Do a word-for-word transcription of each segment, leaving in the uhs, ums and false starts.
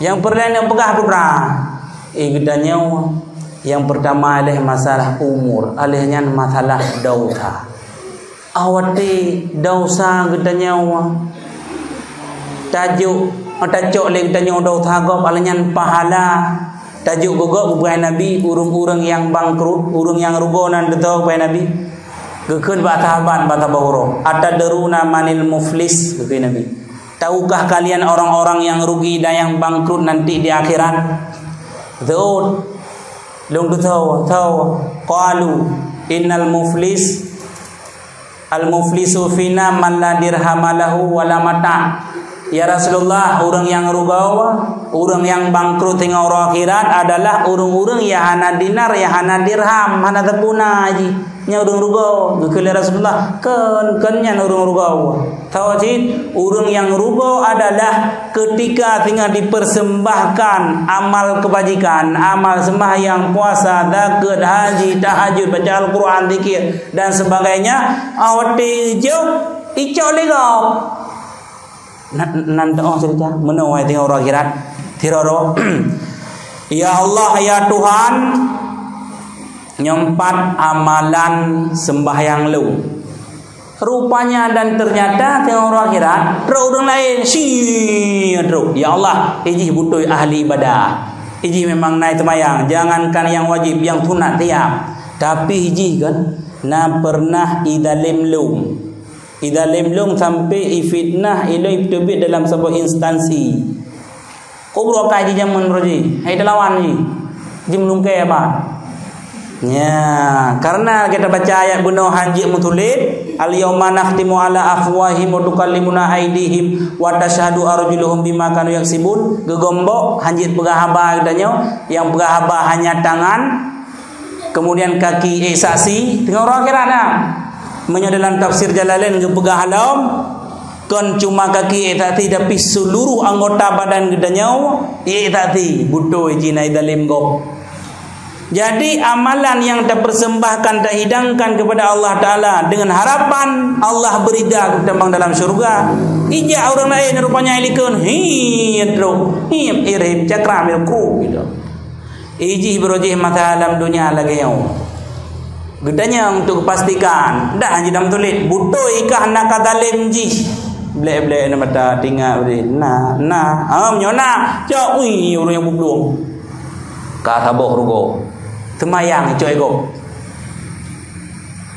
Nyang peureulée neupeugah putra, eh, geutanyoe nyang peurtama lé masalah umur, lheueh nyan masalah dosa. Awai dosa geutanyoe tajok, tacok lé geutanyoe dosa gob, lheueh nyan pahala tajok geugob. Bubuai Nabi, ureuëng-ureuëng nyang bangkrut, ureuëng nyang rugoe nan teutoe, bubuai Nabi. Geukheun bak sahabat, bak saboh uroe, "Atadruna manil muflis?" geukheun Nabi. "Tahukah kalian orang-orang yang rugi dan yang bangkrut nanti di akhirat?" Teuôt. Lôn geutho, tho. Qalu, "Innal muflis, al muflisu fina man la dirhama lahu wa la mata'." "Ya Rasulullah, ureuëng nyang rugoe, ureuëng nyang bangkrut teungoh uroe akhirat adalah ureuëng-ureuëng nyang hana dinar, nyang hana dirham, hana teupeu na jih." Nyan ureuëng rugoe, geukheun lé Rasulullah, "Kon, kon nyan ureuëng rugoe." Tho cit, ureuëng nyang rugoe adalah ketika singoh dipersembahkan amal kebajikan, amal sembahyang, puasa, zakeuet, haji, tahajud, baca Al-Quran, zikir, dan sebagainya, awai jih icok lé gob. Na-, nan teuôt cerita, meunoe teungoh uroe akhirat, tiroro. "Ya Allah, ya Tuhan, nyoe pat amalan sembahyang lôn. Rupanya dan ternyata teungoh uroe akhirat, trok ureuëng laén, si trok. Ya Allah, ijih beutôi ahli ibadah. Ijih memang na seumayang, jangankan nyang wajib, nyang sunat tiap. Tapi ijih kan, na pernah idalem lôn." Idalem lôn sampai ifitnah ilôn, iteubiet dalam saboh instansi. Kok brok kai di jameun roji, hai teulawan ji. Ji meulungkée ba. Nya, karena kita baca ayat bunoe hanjeuet meutuléh, "Al-yauma nakhtimu ala afwahihim wa tukallimuna aidihim wa tashhadu arjuluhum bima kanu yaksibun." Geugombok, hanjeuet peugah haba geutanyoe, nyang peugah haba hanya tangan, kemudian kaki, eh, saksi, teungoh uroe akhirat na. Meunyoe dalam tafsir Jalalain geupeugah lom, kon cuma kaki, eh, saksi, tapi seluruh anggota badan geutanyoe, eh, saksi, beutôi jih na idalem gob. Jadi, amalan yang tapersembahkan, tahidangkan kepada Allah Taala dengan harapan Allah beurida keu tamong dalam syeuruga. Ijak ureuëng laén rupanya ilikon, hi, trok, hi, irim, cakram, iruku, gitu. Ijih beurojih masa lam dunia lagée nyoe. Geutanyong untuk pastikan, dah hanjeuet meutuléh, beutôi kah na ka dalem jih? Blek-blek na mata, tingat bri. Na, na. Am, nyoe na. Cok, ui, ureuëng nyang bublueng. Ka saboh rugoe. Seumayang, cok ego.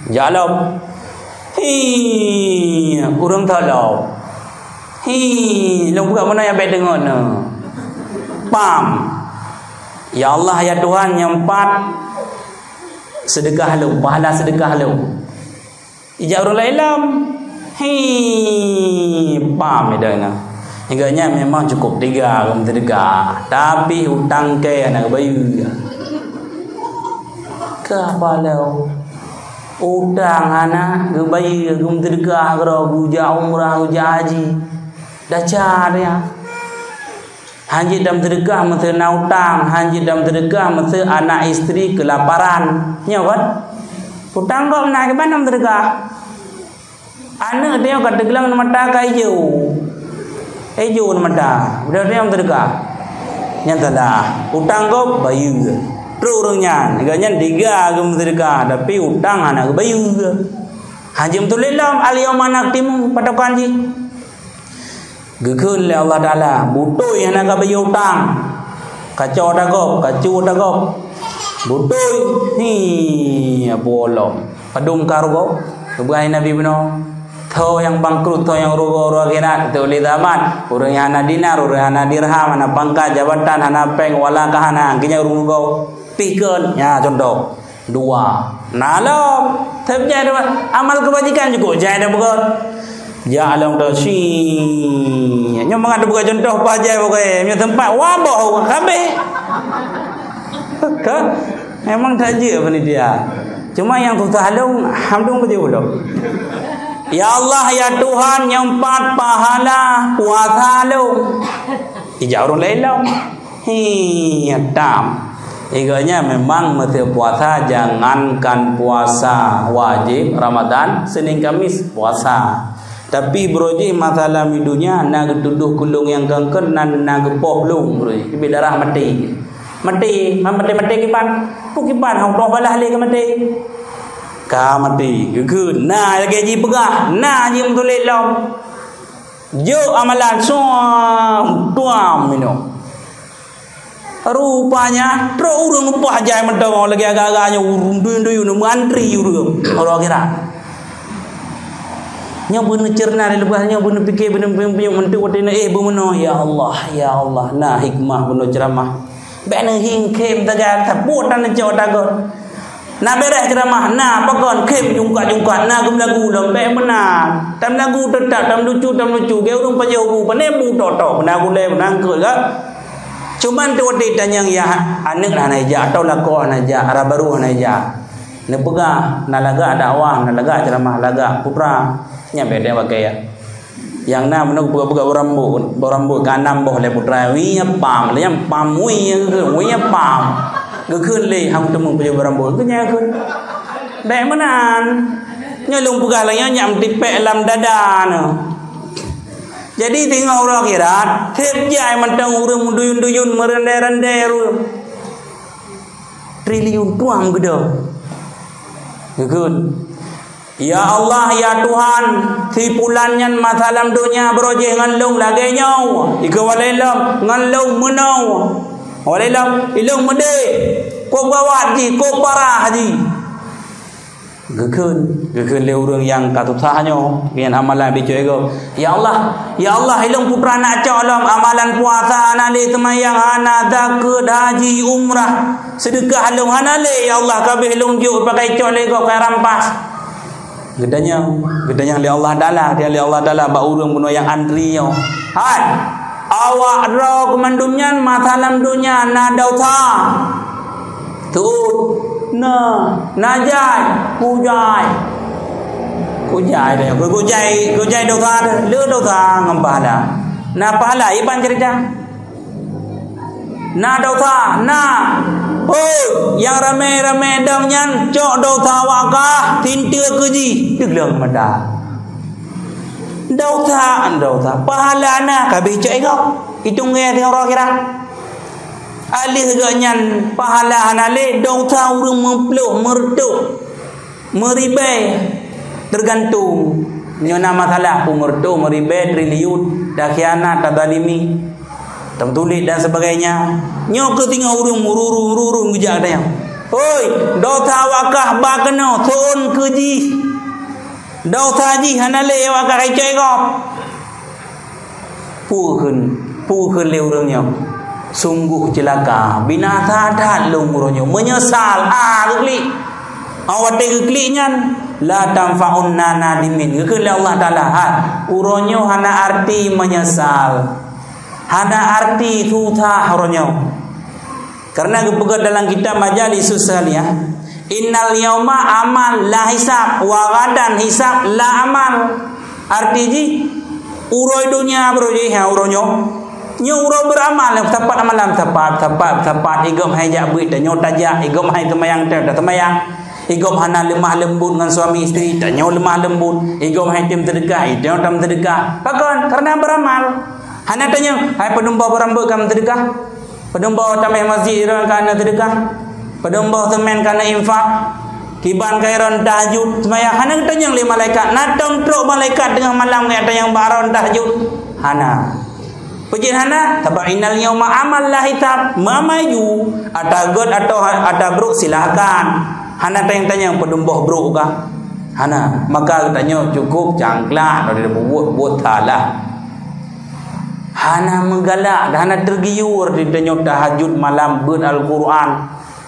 Jak lom. Hi, ureuëng tolong. Hi, lôn peugah meunan nyang bék deungon na. Pam. Ya Allah, ya Tuhan, nyang pat seudeukah lôn, pahala seudeukah lôn. Ijak ureuëng laén lom. Hi, pam ida na. Hingga nyan memang cukup tega ureuëng seudeukah, tapi utang keu hana geubayeue. Ka baleu. Utang hana geubayeue, geumeuteudeuka keudroe, geujak umrah, geujak haji. Desya dia. Hanjeuet dam seudeukah meuseu na utang, hanjeuet dam seudeukah meuseu anak istri keulaparan. Nyoe kan? Utang gob na, kiban dam seudeukah? Aneuk teuh ka teugleng mata ka ijo. Ijo mata. Udah teuh nyang teudeukah. Nyang salah. Utang gob bayeue. Trok ureuëng nyan. Gobnyan tega geumeuseudeukah, tapi utang hana geubayeue. Hanjeuet meutuléh lom, "Al-yauma nakhtimu," patokan jih. Geukheun lé Allah Taala, "Beutôi hana kabayeue utang. Kaco tagob, kacu tagob. Beutôi, hi, abu olom." Padum ka rugoe, geupeugah Nabi bunoe. Tho nyang bangkrut, tho nyang rugoe, rugoe akhirat, tho lé zaman. Ureuëng nyang hana dinar, ureuëng hana dirham, hana pangkat, jabatan, hana péng, wala ka hana, keu nyan ureuëng rugoe. Pih kheun, nya contoh. Dua. Na lom. Tapi jai dah amal kebajikan cukup jai dah beugöt. Jak lom dah si. Nyoe mangat dah buka contoh pajan pokoknya. Nyoe tempat wabah orang kabeh. Ke? Memang tak je panitia. Cuma yang susah lom, hamdung betul belum. Ya Allah, ya Tuhan, nyang pat pahala puasa lom. Ijak ureuëng lain lom. Hi, tam. Iganya memang meuseu puasa, jangankan puasa wajib Ramadan, Senin Kamis puasa. Tapi brojih masalah di dunia na geutudoh keu lôn nyang kangken, na, na geupoh lôn brojih. Tapi darah maté. Maté, maté-maté kiban. Peue kiban, hana balah lé ka maté. Ka maté, geukheun. Na lagée jipeugah, na jimeutuléh lom. Jok amalan, suam, tuam minong. Rupanya, trok ureuëng lumpah jai mantong lagée agak-agak nyoe, ureuëng duyun-duyun, meuantri ureuëng. Uroe akhirat. Nyoe beuneucerna di leubeh nyoe, beuneupiké, beuneupiké, beuneupiké, eh, beumeunoe, ya Allah, ya Allah, na hikmah bunoe ceramah. Bék neuhingkém taga, tapot dan neucok tagot. Na beureh ceramah, na pakon khém jungkat-jungkat, na geumelagu lom, bék meunan. Tamelagu teutap, tamlucu, tamlucu, geu ureuëng pajoh bu, pane bu tok-tok, beuna gulée, beuna eungkot gak. Cuman tu watée tanyong ya, aneuk hana ijak, atau lakoe hana ijak, ara barô hana ijak. Neupeugah, na lagak dakwah, na lagak ceramah, lagak putra, nyan bék deh pakai ya. Nyang na meunoe geupeugah-peugah beurambot, beurambot ka nam boh lé putra, wih pam, lé nyang pam, wih, wih pam. Geukheun lé hang teumeu peujeuet beurambot, geukheun nyan kheun. Bék meunan. Nyoe lôn peugah lagée nyan, nyak meutipék lam dada nyoe. Jadi teungoh uroe akhirat, seb jai mantong ureuëng meuduyun-duyun, meurandai-randai ureuëng. Triliun tuam geudong. Geukheun. Ya Allah, ya Tuhan, si pulan nyan masa lam donya brojih ngon lôn lagée nyoe, ikeue walée lom ngon lôn meunoe. Walée lom, ilôn meudeh, kok gawat jih, kok parah jih. Geukheun, geukheun lé ureuëng nyang ka susah nyoe, ngon amalan bicok ego. Ya Allah, ya Allah, ilôn putra nak cok lom, amalan puasa hana lé, seumayang hana, zakeuet, haji, umrah, seudeukah lôn hana lé, ya Allah, ka abéh lôn jok pakai cok lé gob ka rampas. Geutanyong, geutanyong lé Allah Taala, geutanyong lé Allah Taala bak ureuëng bunoe nyang antri nyoe. Hai, awak droe keumandum nyan masa lam donya na desya. Teuôt, na, na jai, kujai. Kujai, kujai, kujai desya, le desya ngon pahala. Na pahala iban cerita. Na desya, na. Oi, nyang ramé-ramé dong nyan cok desya wakah, tinteue keu jih, teugleng mata. Desya, desya, pahala na, ka abéh cok ego. Itong gaya teuh uroe akhirat. Alih geuh nyan pahala hana lé, desya ureuëng meuploh, meureutok. Meuribée, teugantung. Nyoe na masalah, peue meureutok, meuribée, triliun, takhianat, tazalimi, tameutulék dan sebagainya. Nyoe keuh teungoh ureuëng meururu-ruru geujak gata nyoe. Hoi, desya wakah ba keunoe, thon keu jih. Desya jih hana lé wakah icok gob. Peue kheun, peue kheun lé ureuëng nyoe? Sungguh ceulaka, binasa that lôn uroe nyoe, meunyeusal, ah, geuklik. Ah, watée geuklik nyan, la tanfa'un nadimin. Geukheun lé Allah Taala, ha, uroe nyoe hana arti meunyeusal. Hana arti susah uroe nyoe. Karena geupeugah dalam kitab Majalisus Saliyah, "Innal yauma amal la hisab, wa ghadan hisab la amal." Arti jih, uroe donya baroe jih, ha, uroe nyoe. Nyoe uroe beuramal, sapat amalan, sapat, sapat, sapat, igom hai jak beuet, tanyoe tajak, igom hai seumayang, ta-, taseumayang. Igom hana leumah leumbot ngon suami isteri, tanyoe leumah leumbot. Igom hai tem seudeukah, tanyoe tam seudeukah. Pakon? Karena beuramal. Hana tanyong, hai peudeueng boh beurambot ka meuseudeukah? Peudeueng boh tameh masjid droe ka na seudeukah? Peudeueng boh seumén ka na infak? Kiban kairon tahajud, seumayang, hana geutanyong lé malaikat. Na tom trok malaikat teungoh malam geutanyong bak ron tahajud? Hana. Peue jeuet hana? Sabab innal yauma amal la hisab. Meumai ju, ata gét atau ha-, ata brok silahkan. Hana tanyong-tanyong peudeueng boh brok kah? Hana. Maka geutanyoe cukup cangklak dari buet-buet salah. Hana meugalak, hana teugiur di tanyoe tahajud malam, beuet Al-Quran,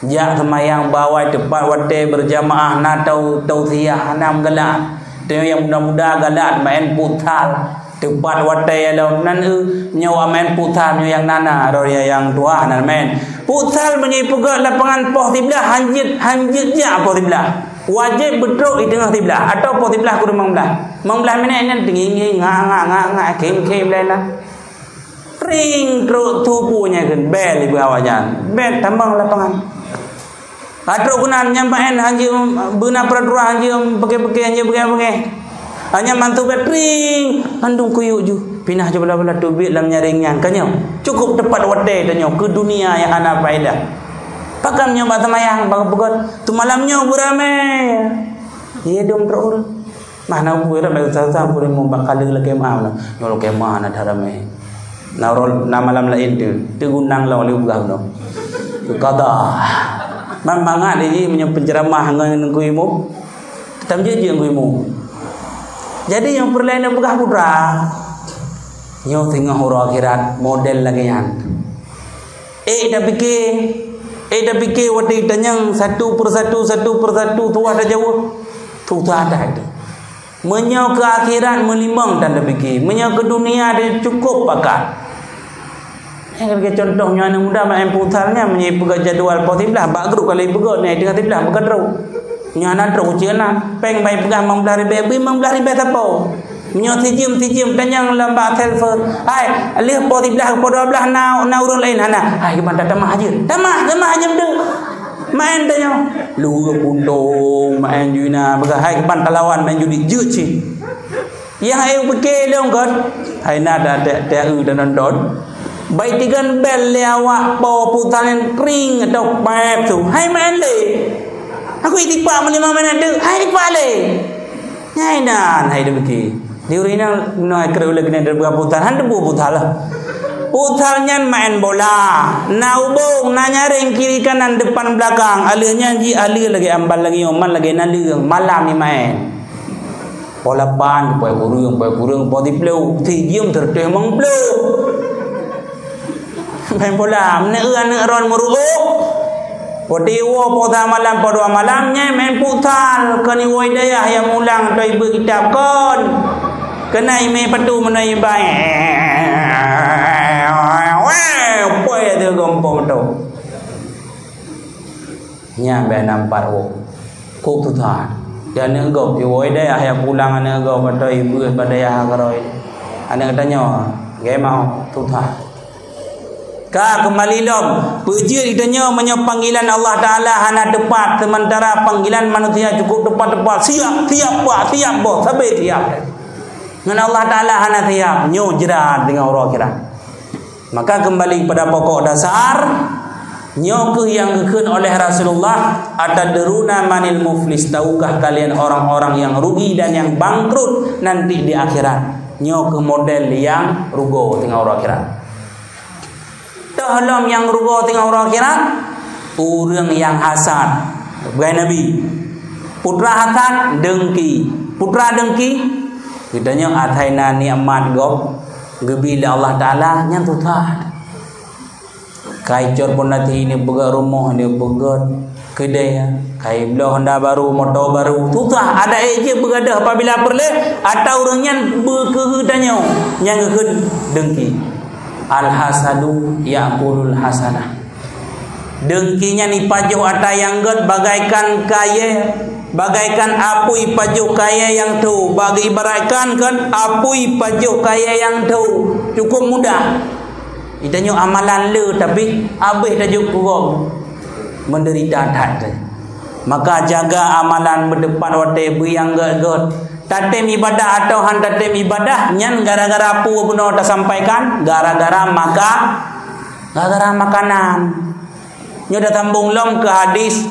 jak seumayang bawai tepat watée, berjamaah, na tau-, tausiah, hana meugalak. Tanyoe nyang muda-muda galak main futsal, tepat watée lom nan eu, nyoe main futsal nyoe nyang nana, roh nyang tuha nan main. Futsal meunyoe ipeugét lapangan poh siblah, hanjeuet, hanjeuet jak poh siblah. Wajéb beutrok di teungoh siblah, atau poh siblah kureueng limong blah. Limong blah minét nyan teungieng-ngieng, ngak, ngak, ngak, ngak, khém, khém, laén lah. Ring trok tupu nyan kheun, bel ibu awak nyan. Bel tambang lapangan. Ka trok keunan nyan baén hanjeuet beuna peraturan, hanjeuet peuke-peuke, hanjeuet peuke-peuke. Hanya mantu bèk tring, mandum kuyuek ju. Pinah ju bala-bala teubiet lam nyaring nyan. Ka nyoe, cukup teupat watèe tanyoe keu dunia nyang hana faedah. Pakon nyoe bak seumayang, bak peugöt, tu malam nyoe beuramè. Ye dum trok ureueng. Mah na ureueng bak sasa ureueng mubak kali lakèe mah. Nyoe lakèe mah na that ramè. Na rol-, na malam laén tu, teugundang lom lé peugah bunoe. Keu qada. Man mangat lé jih meunyoe penceramah ngon Teungku Imum. Tam jeuet-jeuet Teungku Imum. Jadi nyang peureulèe neupeugah putra. Nyoe teungoh uroe akhirat model lagèe nyan. Eh, tapike, eh, tapike watèe tanyong satu persatu, satu persatu tuah tajaweueb. Tuah tajaweueb. Meunyoe keu akhirat meulimong tan tapike, meunyoe keu dunia teuh cukup pakat. Eh, keu contoh nyoe aneuk muda maén futsal nyan, meunyoe ipeugah jadwal poh siblaih, bak grup kalau ipeugah nyoe teungoh siblaih beuka trok. Nyoe hana trok uceunan, péng bai peugah limong blaih ribèe, bri limong blaih ribèe sapo. Meunyoe sijeuem-sijeuem tanyong lam bak telepon, "Hai, lheueh poh siblaih, poh dua blaih na, na ureueng laén hana?" Hai, kiban tatamah jeuet. Tamah, tamah jeuet deuh. Maén tanyoe. Luweue puntông, maén jui na. Peugah, "Hai, kiban talawan maén judi." Jeuet cit. Nyang hai pike lôn kon. Hai na dah tiak-tiak dan nonton. Bai tigan bel lé awak po putan tring atau pep tu. Hai maén lé. Aku itipak meulima maén deuh. Hai tipak lé. Nyan nan hai deuh beuki. Di ureueng inong, nyoe kreueh ulèe keuneuk deuh buka putal, han teupeue putal lah. Putal nyan maén bola. Na ubông, na nyaréng kiri kanan, depan belakang. Aleuh nyan jih aleuh lagèe ambal lagèe nyoe, man lagèe naleueng. Malam imaén. Poh lapan, poh kureueng, poh kureueng, poh siplôh. Sijeuem seureutôh limong plôh. Main bola, meuneuk aneuk ron meuruôh. Poh tiwoe, poh sa malam, poh dua malam, nyan main futsal. Kon iwoe dayah nyang mulang atau ibeuet kitab kon. Keunan imè patu meunoe ibai. Weh, poi tu gompong tu. Nyan bèk nampak woe. Kok tuha. Di aneuk gob, iwoe dayah nyang pulang aneuk gob atau ibeuet bak dayah keurôi. Aneuk geutanyoe, gèt mau tuha. Ka keumbali lom, peujeuet geutanyoe meunyoe panggilan Allah Taala hana teupat, seumantara panggilan manusia cukup teupat-teupat, siap, siap, Pak, siap, Boh, sabé siap. Ngon Allah Taala hana siap, nyoe jrat deungon uroe akhirat. Maka keumbali pada pokok dasar, nyoe kheueh nyang geukheun oleh Rasulullah, "Atadruna manil muflis?" Tahukah kalian orang-orang yang rugi dan yang bangkrut nanti di akhirat? Nyoe kheueh model nyang rugoe teungoh uroe akhirat. Toh lom nyang rugoe teungoh uroe akhirat? Ureueng nyang hasad. Peugah Nabi, putra hasad, dengki. Putra dengki, geutanyoe asai na nikmat gob geubri lé Allah Taala, nyan tuha. Ka icok pondasi, neupeugöt rumoh, neupeugöt keudè, ka ibloe honda baru, moto baru. Tuha, adak ék jeuet beugadôh apabila peureulèe, ata ureueng nyan beu keu geutanyoe, nyang geukheun dengki. Al-hasadu ya'kulul hasanah. Dengki nyan ipajoh ata nyang gèt bagaikan kayèe, bagaikan apui ipajoh kayèe nyang tho, bagi ibaratkan kan apui ipajoh kayèe nyang tho. Cukup mudah. Geutanyoe amalan le, tapi abéh tajok keu gob. Menderita that. Maka jaga amalan, beuteupat watèe bri nyang gèt-gèt. Tatém ibadah atawa han tatém ibadah, nyan gara-gara peue bunoe tasampaikan? Gara-gara maka-, gara-gara makanan. Nyoe tasambong lom keu hadis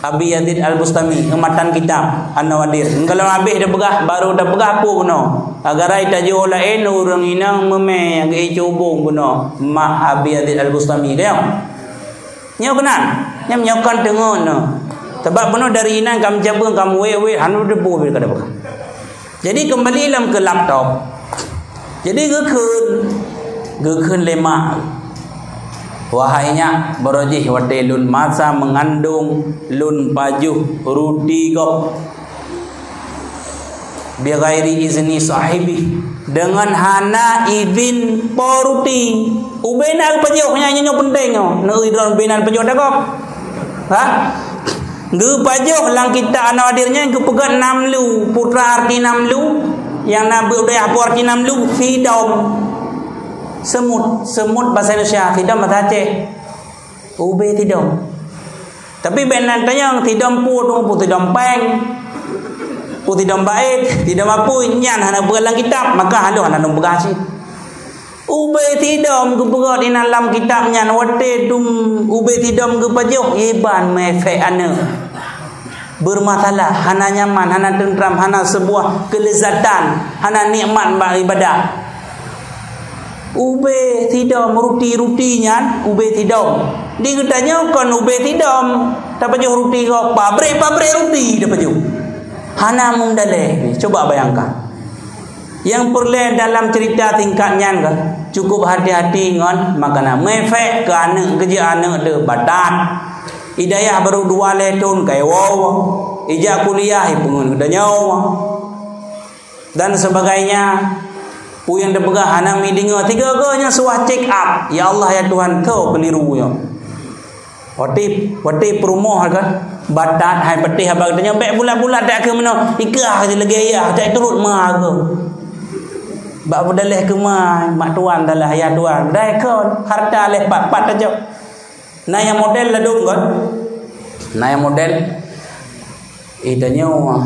Abi Yazid Al-Bustami, matan kitab An-Nawadir. Ngon lom abéh tapeugah, baru tapeugah peue bunoe. Gara-gara tajok laén ureueng inong meumè nyang geuicubông bunoe, mak Abi Yazid Al-Bustami, ka nyoe? Nyoe keunan, nyan meunyoe kon teungeut nyoe. Sabab bunoe dari inan ka meucabeueng, ka meuwéh-wéh, hana teupeue pih ka teupeue. Jadi keumbali lom keu laptop. Jadi geukheun, geukheun lé mak, "Wahai nyak, barô jih watèe lôn masa meungandong, lôn pajoh ruti gob." Bighairi izni sahibi, deungon hana izin po ruti. Ubé na geupajoh, nyan nyoe peunteng nyoe. Neu idron ubé na geupajoh ata gob. Ha? Geupajoh lam kitab An-Nawadir nyan geupeugah namlu, putra arti namlu, nyang na beuet dayah po arti namlu, sidom. Semut, semut basa Indonesia, sidom basa Aceh. Ubé sidom. Tapi bèk nan tanyong sidom peue tu, peue sidom péng. Peue sidom bait, sidom apui, nyan hana peugah lam kitab, maka haloh hana lôn peugah cit. Ubé sidom geupeugah inan lam kitab nyan, watée dum ubé sidom geupajoh, iban meuefek aneuëk. Bermasalah, hana nyaman, hana teuntram, hana sebuah kelezatan, hana nikmat bak ibadah. Ubé sidom, ruti-ruti nyan ubé sidom. Di geutanyoe kon ubé sidom tapajoh ruti gob, pabrik-pabrik ruti tapajoh. Hana meudaleh. Coba bayangkan. Nyang peureulée dalam cerita singkat nyan kan, cukup hati-hati ngon makanan. Meuefek keu aneuëk, keujeuet aneuëk deuh batat. Idayah baru dua lhée thon kai woe. Ijak kuliah ipeungeut geutanyoe. Dan sebagainya. Peue nyang teupeugah hana mideungoe, tiga-tiga nyan suah check up. Ya Allah, ya Tuhan, tho keliru nyoe. Watée, watée peurumoh kan, batat hai patéh haba geutanyoe, bék bulat-bulat dak keu meunoe, ikah lagée ayah, tak turut ma geuh. Bak beudaleh keu ma, mak tuan dalah ayah tuan, dai kon, harta leh pat-pat tajok. Na nyang model ladom kan? Na nyang model, eh, tanyoe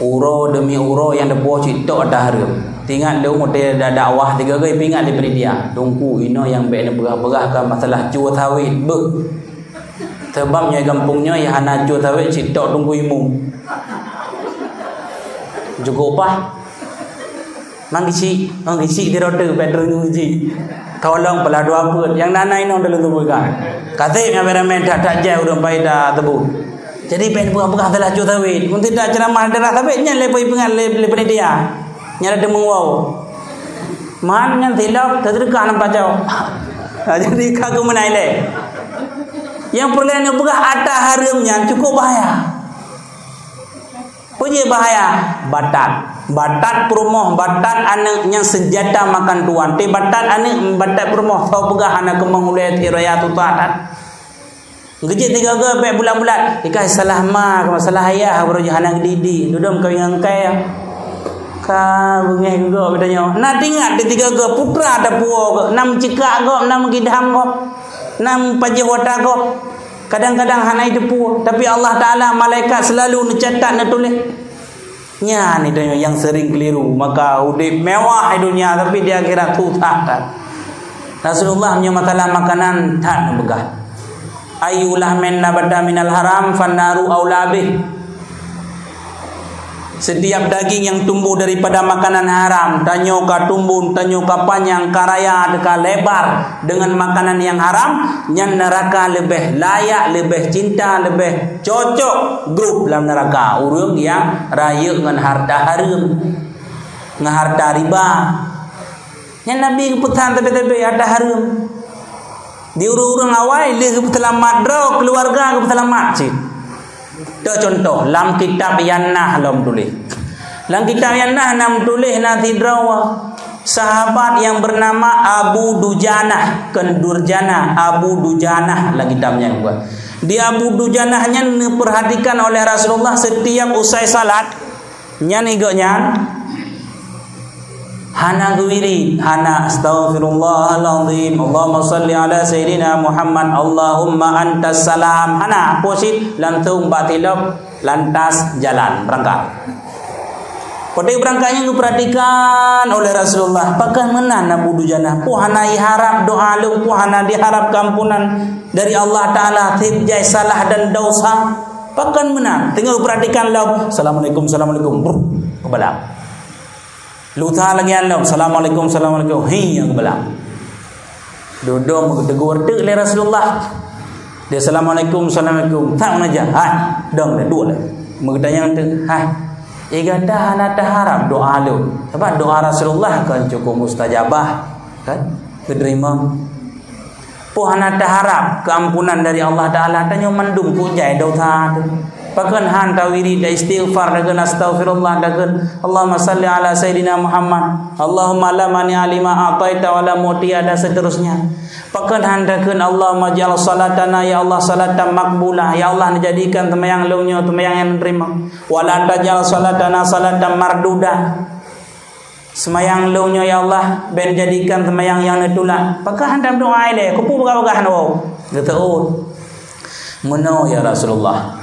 uroe demi uroe nyang teupuwoe cit tok ata hareuem. Tingat lôn watée da-, dakwah tiga kali, pingat lé panitia. Teungku, inoe nyang bék neupeugah-peugah ka masalah cue sawét, beuh. Sabab nyoe gampông nyoe nyang hana cue sawét cit tok teungku imum. Jukuk pah. Mang geuchik, mang geuchik di rota, bék teureueng geuchik. Tolong peulah dua peuet. Nyang na-na inong dalam tuboh ikan. Kaseb nyang beramai that-that jai ureuëng pai da tebu. Jadi, bék peugah-peugah salah cue sawét. Mun tidak ceramah daerah sawét, nyan lé peuingat lé, lé panitia. Nyan ada meuwoe. Man nyan silap, teudeukah nampak jauh. Ha, jadi, ka geumeunai lé. Nyang peureulée neupeugah ata hareuem nyan cukup bahaya. Peue jeuet bahaya? Batat. Batat peurumoh, batat aneuëk nyang senjata makan tuan. Teuh batat aneuëk, batat peurumoh, soe peugah hana keumong ulée teuh raya susah that. Geujeuet tiga-tiga bék bulat-bulat. Ikai salah ma, salah ayah, baru jih hana geudidik. Dudom kawin ngon kai. Ka beungéh geugoe geutanyoe. Na tingat di tiga-tiga putra ada puwoe geuh. Na meucikak gob, na meugidham gob. Na meupajoh wata gob. Kadang-kadang hana jiteupeue, tapi Allah Taala, malaikat seulalu neucatat, neutuléh. Nyan itu nyang sering keliru, maka udeb mewah di dunia, tapi di akhirat susah that. Rasulullah meunyoe masalah makanan that neupeugah, "Ayyu lahmin nabata minal haram fannaru aula bih." Setiap daging yang tumbuh daripada makanan haram, tanyoe ka tumbon, tanyoe ka panyang, ka raya, ka lebar dengan makanan yang haram, nyan neuraka leubeh layak, leubeh cinta, leubeh cocok grup lam neuraka. Ureuëng nyang rayeuk ngon harta hareuem, ngon harta riba. Nyan Nabi geupeusan sabe-sabe harta hareuem. Di ureuëng-ureuëng awai lheueh geupeuselamat droe keuluwarga geupeuseulamat cit. Tok contoh, lam kitab Yannah lom tuléh. Lam kitab Yannah na meutuléh na sidroe sahabat nyang beunama Abu Dujanah, kon Durjanah, Abu Dujanah lam kitab nyan buat. Di Abu Dujanah nyan neupeurhatikan oleh Rasulullah setiap usai salat. Nyan igok nyan hana geuwirit, hana astaghfirullahalazim, Allahumma shalli ala sayyidina Muhammad, Allahumma antas salam. Hana, posit langsung bak tilok, lantas jalan berangkat. Konteks berangkat nyan geupeuratikan oleh Rasulullah. Pakon meunan Abu Dujanah? Peue hana iharap doa lôn, peue hana diharap keampunan dari Allah Taala, seb jai salah dan dosa? Pakon meunan? Teungoh geupeuratikan lom, "Assalamualaikum, assalamualaikum." Brr, keubalang. Lusa lagi nyan lom, "Assalamualaikum, assalamualaikum." Hi, nyang keubalang. Dudong meuteugor teuk lé Rasulullah. Dia, "Assalamualaikum, assalamualaikum." Tak meunajah. Hai, dong dah dua lé. Meugeutanyong teuk, "Hai, i gata hana taharap doa lôn?" Sabab doa Rasulullah kan cukup mustajabah, kan? Geuterima. Peue hana taharap keuampunan dari Allah Taala, tanyoe mandum kujai dosa teuh. Pakon han tawirit, ta istighfar, takheun astaghfirullah, takheun Allahumma salli ala sayyidina Muhammad, Allahumma la mani'a lima a'taita wa la mu'tiya, dan seterusnya. Pakon han takheun Allahumma ja'al salatana, ya Allah, salatan maqbulah, ya Allah, neujadikan seumayang lôn nyoe seumayang nyang neuterima. Wa la taj'al salatana salatan mardudah. Seumayang lôn nyoe, ya Allah, bék jadikan seumayang nyang neutulak. Pakon han tameudoa ilée, keupeue peugah-peugah nyoe? Geuteuôt. Meunoe, ya Rasulullah.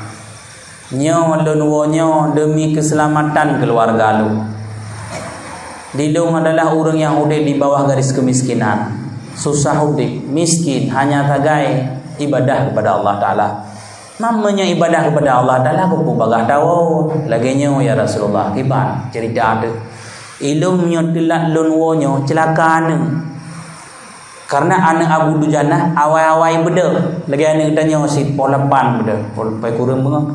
Nyoe lôn woe nyoe demi keuseulamatan keuluwarga lôn. Di lôn adalah ureuëng nyang udeb di bawah garis keumiskinan, susah udeb, miskin, hanya sagai ibadah keupada Allah Taala. Meunyoe ibadah keupada Allah Taala, keupeue bagah tawoe lagée nyoe, ya Rasulullah? Kiban ceurita teuh. Ilôn meunyoe teulat lôn woe nyoe, ceulaka aneuëk. Kareuna aneuëk Abu Dujanah awai-awai beudôh, lagée aneuëk tanyoe sit poh lapan beudôh, poh lapan kureueng beungoh.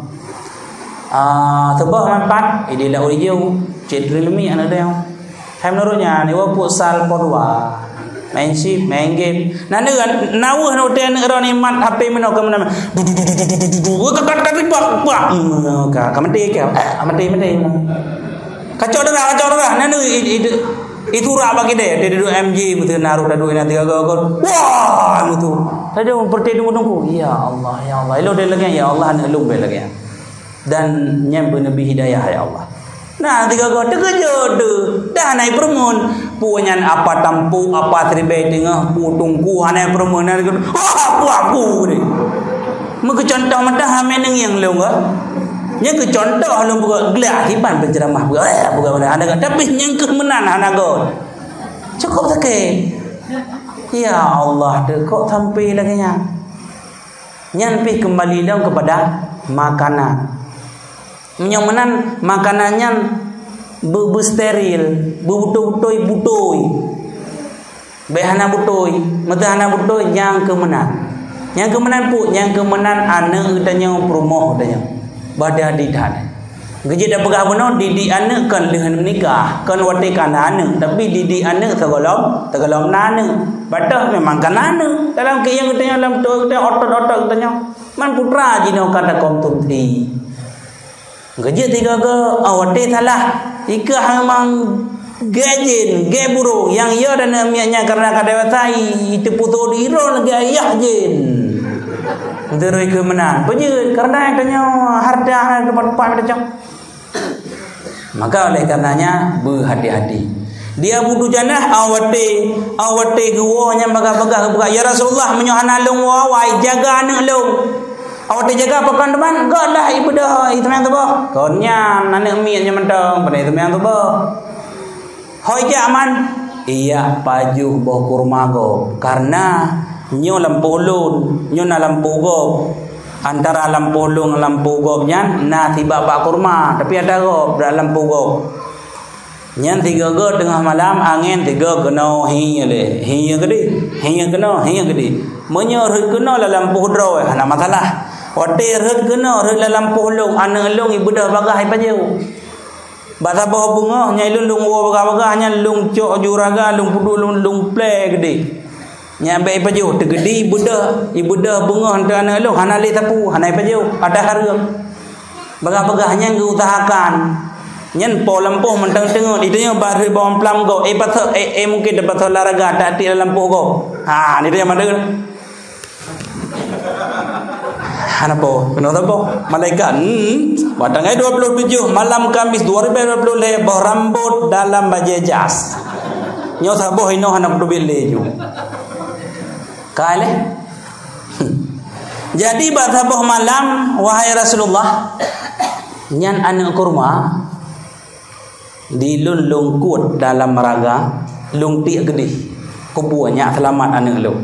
Ah, teubah manfaat, ideh lam ujeuen, cit rilmi aneuëk tanyoe. Hai meunurot nyan, iwoe futsal poh dua. Main chip, main game. Na neugan, na weuh na utée aneuëk droe nikmat H P meunoe ka meunan. Du, du, du, du, du, du, du, du. Wah, ka, ka, ka, ka, ka, hmm, ka, ka maté ka. Ah, maté, maté. Kacok darah, kacok darah. Na neu, i, i, i, itu rak bak kidée. Dia duduk M J, beutôi na roh taduk ina tiga gol, gol. Wah, beutôi. Tadi perti tunggu-tunggu. Ya Allah, ya Allah. Ilo dia lagi, ya Allah, aneuëk lôn bèk lagi. Dan nyan beuneubri hidayah, ya Allah. Nah, tiga gol teukeujot tu. Dah naik peureumeun. Pu nyan apa tampuk, apa siribèe teungoh, pu tungku hana peureumeun. Wah, pu aku ni. Meukeucuntoh meudah hana neungieng lôn ka. Nyan keucuntoh lôn buka glak kiban penceramah buka, eh, buka mana. Ada tapi nyang keuh meunan hana gol. Cukup sakét. Ya Allah, tu kok sampai lagèe nyan. Nyan pih kembali dong kepada makanan. Meunyoe meunan makanan nyan beu-, beusteril, beutôi-beutôi butôi. Bèk hana butôi, meuteuh hana butôi nyang keuh meunan. Nyang keuh meunan pu, nyang keuh meunan aneuëk geutanyoe peurumoh geutanyoe. Bah hati-hati that. Geujeuet tapeugah bunoe didik aneuëk kon lheueh meunikah, kon watèe ka na aneuëk, tapi didik aneuëk sigohlom, sigohlom na aneuëk. Padahai memang ka na aneuëk. Dalam keuieng geutanyoe, lam tuha geutanyoe, otot-otot geutanyoe. Man putra jinoe ka takonsumsi. Geujeuet tiga go, oh, watèe salah. Ikah memang gèt jén, gèt burông. Nyang yo dan miet nyan karena ka dewasa, i, iteupeue di droe lagèe ayah jén. Meuteuroe keu meunan. Peue jeuet? Karena tanyoe harta hana teumpat-teumpat tacok. Maka oleh karenanya, beuhati-hati. Di Abu Dujanah, awatèe, awatèe geuwoe nyan bagah-bagah geupeugah, "Ya Rasulullah, meunyoe hana lôn woe awai, jaga aneuëk lôn." Awatèe jaga pakon teuma, "Göt lah ibeudôh, iteumeung tuboh." Kon nyan, aneuëk miet nyan mantong, pane iteumeung tuboh. Hôi jak man, ijak pajoh boh kurma gob, karena nyoe lampôh lôn, nyoe na lampôh gob. Antara lampôh lôn ngon lampôh gob nyan na sibak bak kurma, tapi ada gob, bak lampôh gob. Nyan sigoe-goe teungoh malam, angén sigoe keunoe hi lé, hi keudéh, hi keunoe, hi keudéh. Meunyoe rhot keunoe lam lampôh droe, hana masalah. Watèe rhot keunoe, rhot lam lampôh lôn, aneuëk lôn ibeudôh bagah ipajoh. Bak saboh beungoh nyan lôn, lôn woe bagah-bagah nyan, lôn cok juraga, lôn peuduek, lôn, lôn plè keudéh. Nyan bèk ipajoh, teukeudi ibeudôh, ibeudôh beungoh antara aneuëk lôn, hana lé sapeue, hana ipajoh, ada hareuem. Bagah-bagah nyan geuusahakan. Nyan po lampôh mantong teungeut, itu nyan baru bawang plam gob, eh, pasoe, eh, eh, mungkin teupasoe olahraga, tak tik lam lampôh gob. Ha, ni dia mandum. Hana po, kena apa? Malaikat. Hmm. Pada tanggal dua puluh tujuh malam Kamis dua ribu dua puluh lhèe, boh rambôt dalam bajèe jas. Nyoe saboh inoe hana kuteubiet lé ju. Kai lé. Jadi bak saboh malam, wahai Rasulullah, nyan aneuëk kurma, di lôn lôn kuet dalam raga, lôn tiek keudéh, keupeue nyak seulamat aneuëk lôn.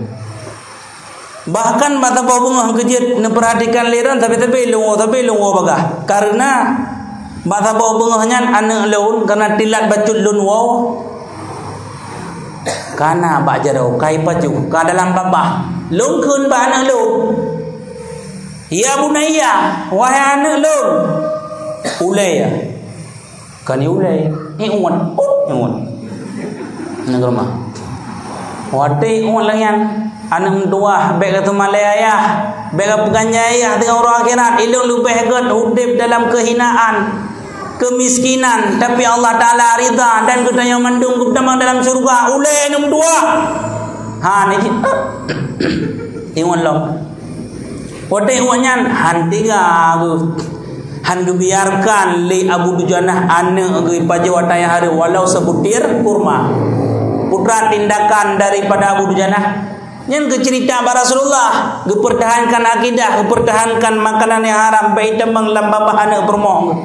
Bahkan bak saboh beungoh geujeuet neupeurhatikan lé droe, tapi-tapi lôn woe, tapi lôn woe bagah. Kareuna bak saboh beungoh nyan aneuëk lôn, kareuna teulat bacut lôn woe, ka na bak jaroe, ka ipajoh, ka dalam babah. Lôn kheun bak aneuëk lôn, "Ya bunayya, wahai aneuëk lôn." Ulèe ya. Kan ulèe, iwet, ut, iwet. Nyan keu rumoh. Watèe iwet lagèe nyan, aneuëk meutuwah, bèk ka teumalèe ayah, bèk ka peuganja ayah teungoh uroe akhirat, ilôn leubeh gèt udeb dalam keuhinaan, keumiskinan, tapi Allah Taala ridha dan geutanyoe mandum geutamong dalam syeuruga, ulèe aneuëk meutuwah. Ha, ni cit. Iwet lom. Watèe awak nyan han teuga geuh, han geubiarkan lé Abu Dujanah aneuëk geuh ipajoh ata nyang hareuem walau sebutir kurma. Putra tindakan daripada Abu Dujanah, Nyan geuceurita bak Rasulullah, geupeurtahankan akidah, geupeurtahankan makanan nyang haram, bèk itamong lam babah aneuk peurumoh.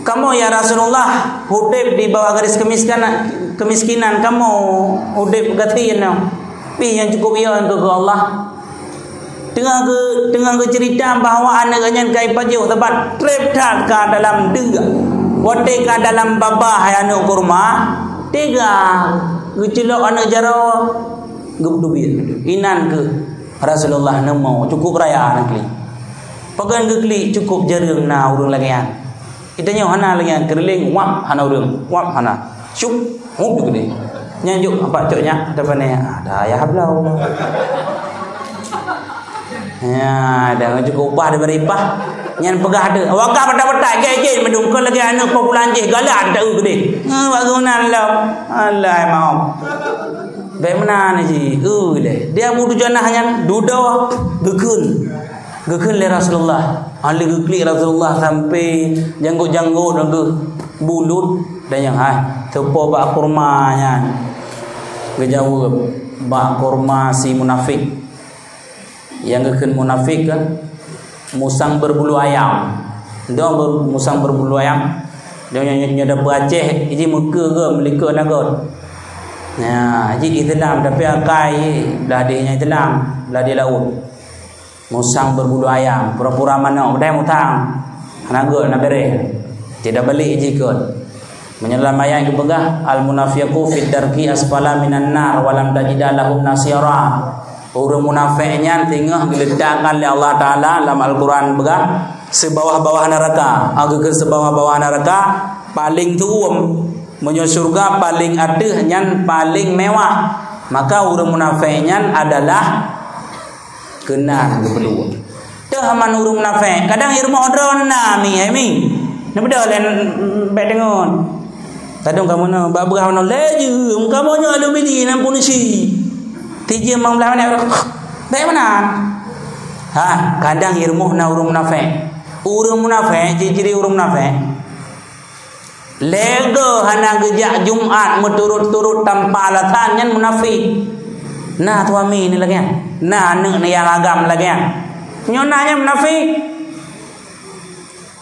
Kamoe, ya Rasulullah, udép di bawah garis kemiskinan, kemiskinan, kamoe udép gasien nyoe. Pih nyang cukup yo keu Allah. Teungoh geu-, teungoh geuceurita bahwa aneuk nyan ka ipajoh, sabab trép that ka dalam deuk. Watèe ka dalam babah aneuk kurma, teuga geuceulok aneuk jaroe. Geuteubiet. Inan keuh Rasulullah neumo cukup raya na klik. Pakon geuklik cukup jareueng na ureueng lagèe nyan. Geutanyoe hana lagèe nyan, keureuléng wab hana ureueng, wab hana. Syup, hup geudeh. Nyan jok apa cok nyak, ada pane? Ada ayah blau. Ya, dah cukup upah daripada ipah. Nyan peugah tu. Wakah batai-batai, gèt-gèt meudong, kon lagèe aneuk peubulan jih galak dak eu geudeh. Ha, bak geunan lom. Alah, maaf. Bèk meunan ji, eu lé. Di Abu Dujanah nyan dudoe geukheun. Geukheun lé Rasulullah. Hana lé geuklik Rasulullah sampai janggot-janggot dan geuh bulut dan nyang hai. Teupo bak kurma nyan. Geujaweueb, bak kurma si munafik. Nyang geukheun munafik kan musang berbulu ayam. Dong ber-, musang berbulu ayam. Dong nyoe, nyoe, nyoe dapeuet Aceh, iji meukeue ke, meulikot na got. Nah, iji Islam tapi akai blah deh nyang Islam, blah deh laôt. Musang berbulu ayam, pura-pura manok, padahai musang. Hana got, hana bereh. Tidak balik iji kot. Meunyoe lam ayat geupeugah, "Al-munafiqu fid darki asfala minan nar wa lam tajida lahum nasira." Ureueng munafék nyan singoh geuletakkan lé Allah Taala lam Al-Quran peugah, "Seubawah-bawah neuraka." Ageukeue seubawah-bawah neuraka paléng tuwom. Meunyoe syeuruga paléng ateueh nyan paléng mewah, maka ureueng munafék nyan adalah keunan geupeuleueh. Teuh aman ureueng munafék, kadang i rumoh droe na mi, hai mi. Neubeudôh lé bèk deungon. Kadang kamoe na bak beurah na lé jeuem, kamoe nyoe alumini nan punisi. Tijeuem mang blah mana? Bèk meunan. Ha, kadang i rumoh na ureueng munafék. Ureueng munafék, ciri-ciri ureueng munafék. Lé goe hana geujak Jumat meuturot-turot tanpa alasan, nyan munafék. Na suami ni lagèe nyan. Na aneuk ni nyang agam lagèe nyan. Nyoe na nyan munafék.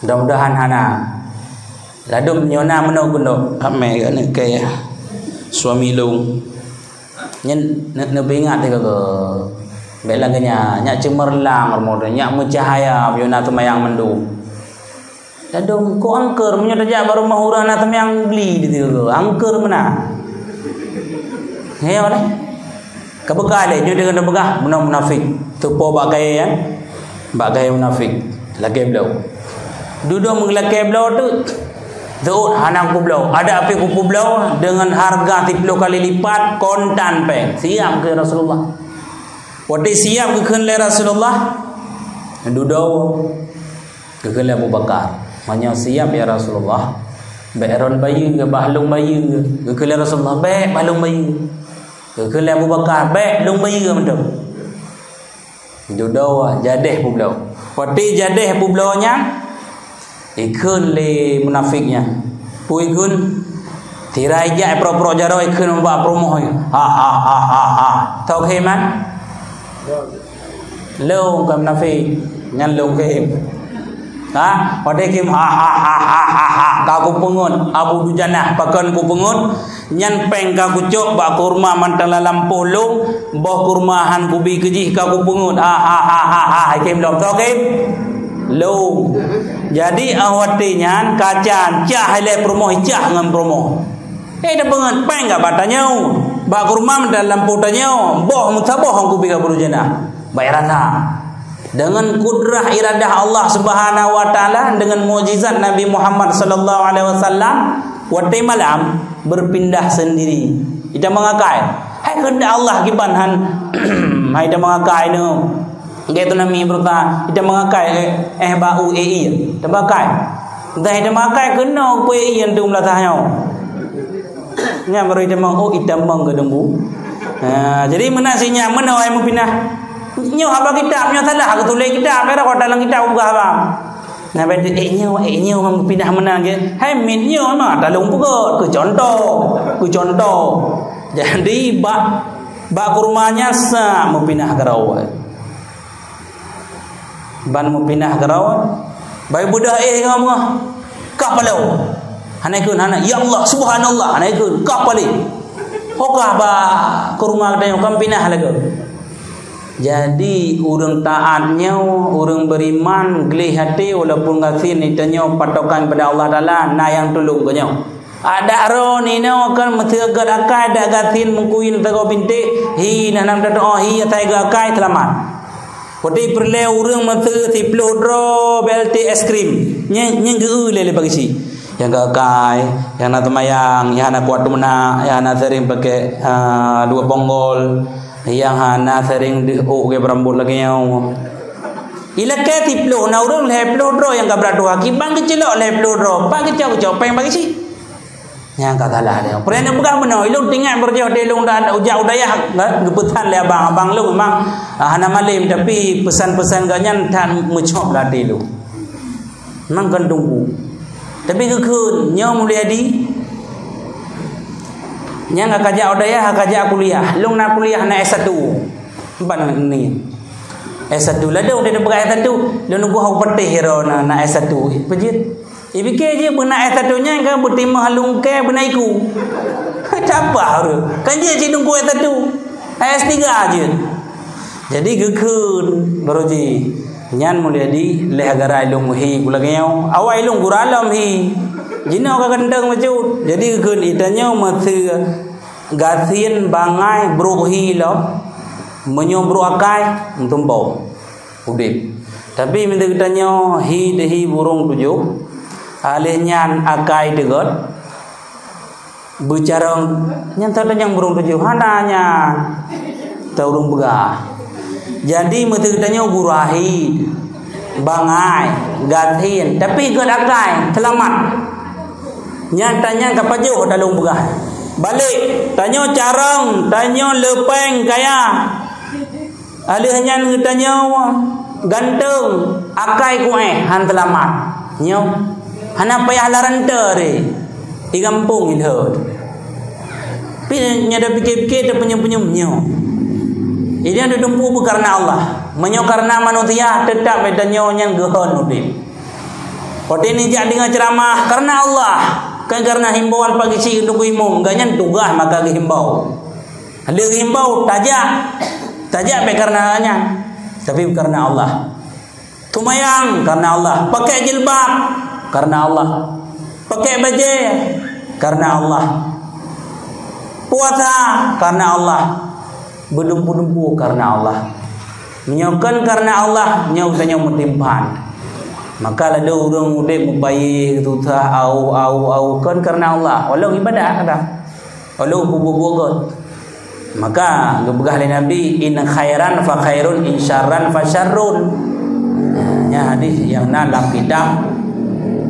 Mudah-mudahan hana. Ladôm nyoe na meunoe keunoe. Amé aneuk kaya suami lôn. Nyan ne-, neupeuingat teuka goe. Bèk lagèe nyan, nyak ceumerlang rumoh droe, nyak meucahya, meunyoe na teumayang mandum. Ladôm, kok angker, meunyoe tajak bak rumoh ureueng na teumayang bli di teuka goe, angker meunan. Nyoe lé. Ka beukai lé, nyoe deungon tapeugah, meunan munafék. Teupo bak kayèe nyan. Bak gaya munafék, lakèe bloe. Dudoe meulakèe bloe teuk, teuôt hana kubloe. Adak pih kupubloe deungon hareuga siplôh kali lipat kontan péng. Siap keu Rasulullah. Watèe siap geukheun lé Rasulullah, dudoe geukheun lé Abu Bakar. Meunyoe siap ya Rasulullah, bèk ron bayeue, bah lôn bayeue. Geukheun lé Rasulullah, bèk bah lôn bayeue. Geukheun lé Abu Bakar, bèk lôn bayeue mantong. Dudoe jadéh publoe. Watèe jadéh publoe nyan, ikheun lé munafék nyan. Peue ikheun? Tirai jak pro-pro jaroe ikheun bak peurumoh nyan. Ha, ha, ha, ha, ha. Tau khem kan? Lôn ka munafék, nyan lôn khem. Ha? Watèe khem, ha, ha, ha, ha, ha, ha. Ka kupeungeut, Abu Dujanah, pakon kupeungeut? Nyan péng ka kucok bak kurma mantong lam lampôh lôn, boh kurma han kubi keu jih ka kupeungeut. Ha, ha, ha, ha, ha, hai khem lom, soe khem? Lôn. Jadi, ah, watèe nyan, kaca cah ilèe peurumoh, icah ngon peurumoh. Eh, tapeungeut péng ka bak tanyoe. Bak kurma mantong lam lampôh tanyoe, boh meusaboh han kubi ka puluh jana. Bak rasa. Dengan kudrah iradah Allah Subhanahu wa Taala, dengan mukjizat Nabi Muhammad sallallahu alaihi wasallam, watèe malam berpindah sendiri. Ita meungakai, hai kehendak Allah kiban han, hai ita meungakai nyoe. Gét tu nami berusaha, ita meungakai, eh, eh, bau, eh, iya. Ita meungakai. Entah ita meungakai keunoe peue iya tu meulatah nyoe. Nyan baru itamong, oh, itamong keu deumbu. Ha, jadi meunan si nyan meunoe ai meupinah. Nyoe haba kitab, nyoe salah geutuléh kitab, kira kota lam kitab ubah haba. Nah, berarti, eh, nyoe, eh, nyoe meupinah meunan ke. Hai, mit nyoe mah, talong peugot, keu contoh, keu contoh. Jadi, bak Bak kurma nyan sa meupinah keudroe. Ban meupinah keudroe, bai beudôh éh ngon meungoh. Kah paloe. Hana ikheun, hana, "Ya Allah, subhanallah," hana ikheun, kah paleng. Ho kah bak kurma geutanyoe, kon pinah lagèe. Jadi, ureueng taat nyoe, ureueng beriman, gleh até, walaupun gasien, tanyoe patokan kepada Allah Taala, na nyang tulông geutanyoe. Adak droeneuh nyoe kan meuseugat akai, dak gasien meukuyin teungoh bintéh, hi, na nam teutoh, hi, asai geuakai, seulamat. Watèe peureulèe ureueng meuseu siploh droe B L T es krim, nyan, nyan geu-eu lé, lé bak geuchik. Nyang geuakai, nyang na seumayang, nyang hana kuat meunan, nyang hana sering pakai, ah, dua bonggol, nyang hana sering deuh ôk geuh beurambot lagèe nyoe. Ilakèe siploh, na ureueng lhèe ploh droe nyang ka brat tuha, kiban geucilok lhèe ploh droe, pat geucok-geucok péng bak geuchik. Nyang ka salah dia. Peureulèe neupeugah meunoe, ilôn teuingat beureujoh di lôn da-, ujak u dayah, ga-, geupeusan lé abang. Abang lôn memang, ah, hana malém, tapi peusan-peusan geuh nyan that meucôb lam até lôn. Memang kon teungku. Tapi geukheun, "Nyoe Mulyadi, nyang ka jak u dayah, ka jak kuliah. Lôn na kuliah, na S satu." Empat ni. S satu. Ladôm dia peugah S satu, lôn nunggu hau peuteh ro na, na S satu. Peujeuet. Ipike jih beuna S satu nyan kan beutimah lungkée beuna iku. Tapah ureueng. Kan jih cit teungku S satu. S tiga jeuet. Jadi geukheun baroe jih. Nyan Mulyadi lheueh gara ilôn hi gula geuyong. Awai ilôn gura lom hi. Jinoe ka ganteng bacut. Jadi geukheun itanyoe meuseu gasien bangai brok hi lom. Meunyoe brok akai, meutumbong. Udeb. Tapi meunyoe geutanyoe hi teuhi burông tujoh, alèh nyan akai teugöt, beucarông, nyan teuh nyang burông tujoh, hana nyan teuh ureueng peugah. Jadi meunyoe geutanyoe gura hi, bangai, gasien, tapi göt akai, seulamat. Nyan tanyan ka pajoh dah lôn peugah. Balek, tanyoe carông, tanyoe leupeng kaya. Aleuh nyan geutanyoe ganteng, akai kuéh han seulamat. Nyoe hana payah larante deh. Di gampông ilhot. Pi nyoe dah pike-pike teupenyum-penyum nyoe. Jadi dah dumpu beukareuna Allah. Meunyoe kareuna manusia, teutap geutanyoe nyan geuhon udeb. Watèe neujak deungoe ceuramah kareuna Allah, kon kareuna himbauan Pak Geuchik Teungku Imum, gobnyan tugaih maka geuhimbau. Lheueh geuhimbau, tajak. Tajak bèk kareuna nyan, tapi kareuna Allah. Seumayang kareuna Allah, pakèk jilbab kareuna Allah, pakèk bajèe kareuna Allah, puasa kareuna Allah, beudumpu-dumpu kareuna Allah. Meunyoe kon kareuna Allah, nyoe geutanyoe meutimphan. Maka ladôm ureueng udeb mupayéh, susah, auh, auh, auh, kon kareuna Allah. Walau ibadat kadang. Walau buet-buet göt. Maka geupeugah lé Nabi, "In khairan fa khairun, in syarran fa syarrun." Nyan hadis nyang na lam kitab,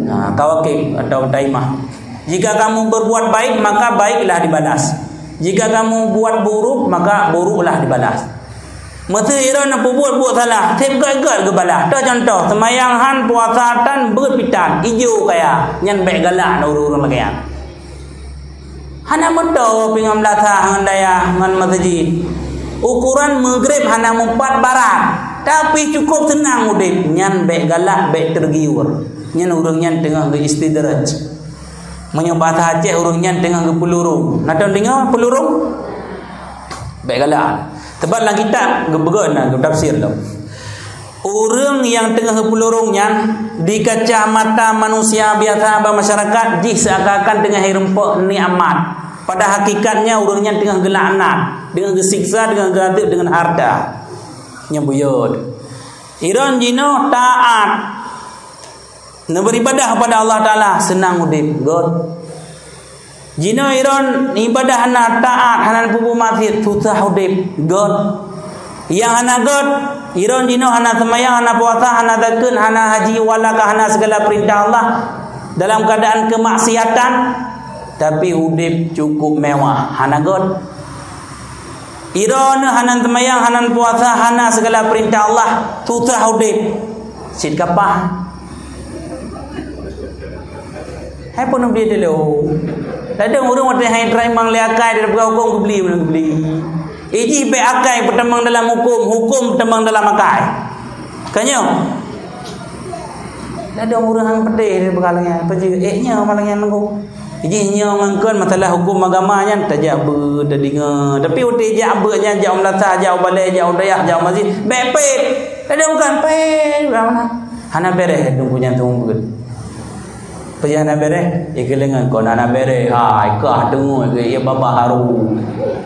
ha, Kawakib atau Taimah. Jika kamu berbuat baik, maka baiklah dibalas. Jika kamu buat buruk, maka buruklah dibalas. Meuseu droeneuh peubuet buet salah, seb göt-göt geubalah. Toh contoh, seumayang han, puasa tan, beuet pih tan, ijo kaya, nyan bèk galak na ureueng-ureueng lagèe nyan. Hana meutoe pih ngon meulasah, ngon dayah, ngon meuseujid. Ukoran Maghrib hana mupat barat, tapi cukôp seunang udeb, nyan bèk galak, bèk teugiur. Nyan ureueng nyan teungoh geu-istidraj. Meunyoe bahasa Aceh, ureueng nyan teungoh geupeulurung. Na teudeungoe peulurung? Bèk galak. Sabab lam kitab geupeugah na, geutafsir lom. Ureueng nyang teungoh geupeulurung nyan, di kacamata manusia biasa bak masyarakat, jih seuakan-akan teungoh hireumpok nikmat. Pada hakikatnya, ureueng nyan teungoh geulaknat, teungoh geusiksa, teungoh geuazeueb deungon hareuta. Nyan buyôt. Droeneuh jinoe taat. Neuberibadah kepada Allah Taala, seunang udeb, göt. Jinoe droeneuh ibadah hana taat, hana peubuet maksiat, susah udeb, göt. Nyang hana göt, droeneuh jinoe hana seumayang, hana puasa, hana zakeuet, hana haji, wala ka hana segala perintah Allah dalam keadaan kemaksiatan, tapi udeb cukup mewah, hana göt. Droeneuh hana seumayang, hana puasa, hana segala perintah Allah, susah udeb. Cit kapah. Hai pun beli dulu. Ladôm ureueng watèe hai teurimong lé akai, dia peugah hukôm geubeli, mana geubeli. Iji bék akai peutamong dalam huköm, huköm peutamong dalam akai. Ka nyoe. Ladôm ureuëng han peudeh di peugah lagée nyan. Peue jeuet, ék nyoe malah nyan nunggu. Iji nyoe ngon kon masalah huköm agama nyan tajak beuet, tadeungoe. Tapi watée jak beuet nyan, jak u meulasah, jak u balée, jak u dayah, jak u masjid, bék pét. Ladôm kon pét, hana bereh nunggu nyan teuma beuet. Peue nyang hana bereh? Ikeuleungan kon hana bereh. Hai, kah deungoe keu ié babah haru.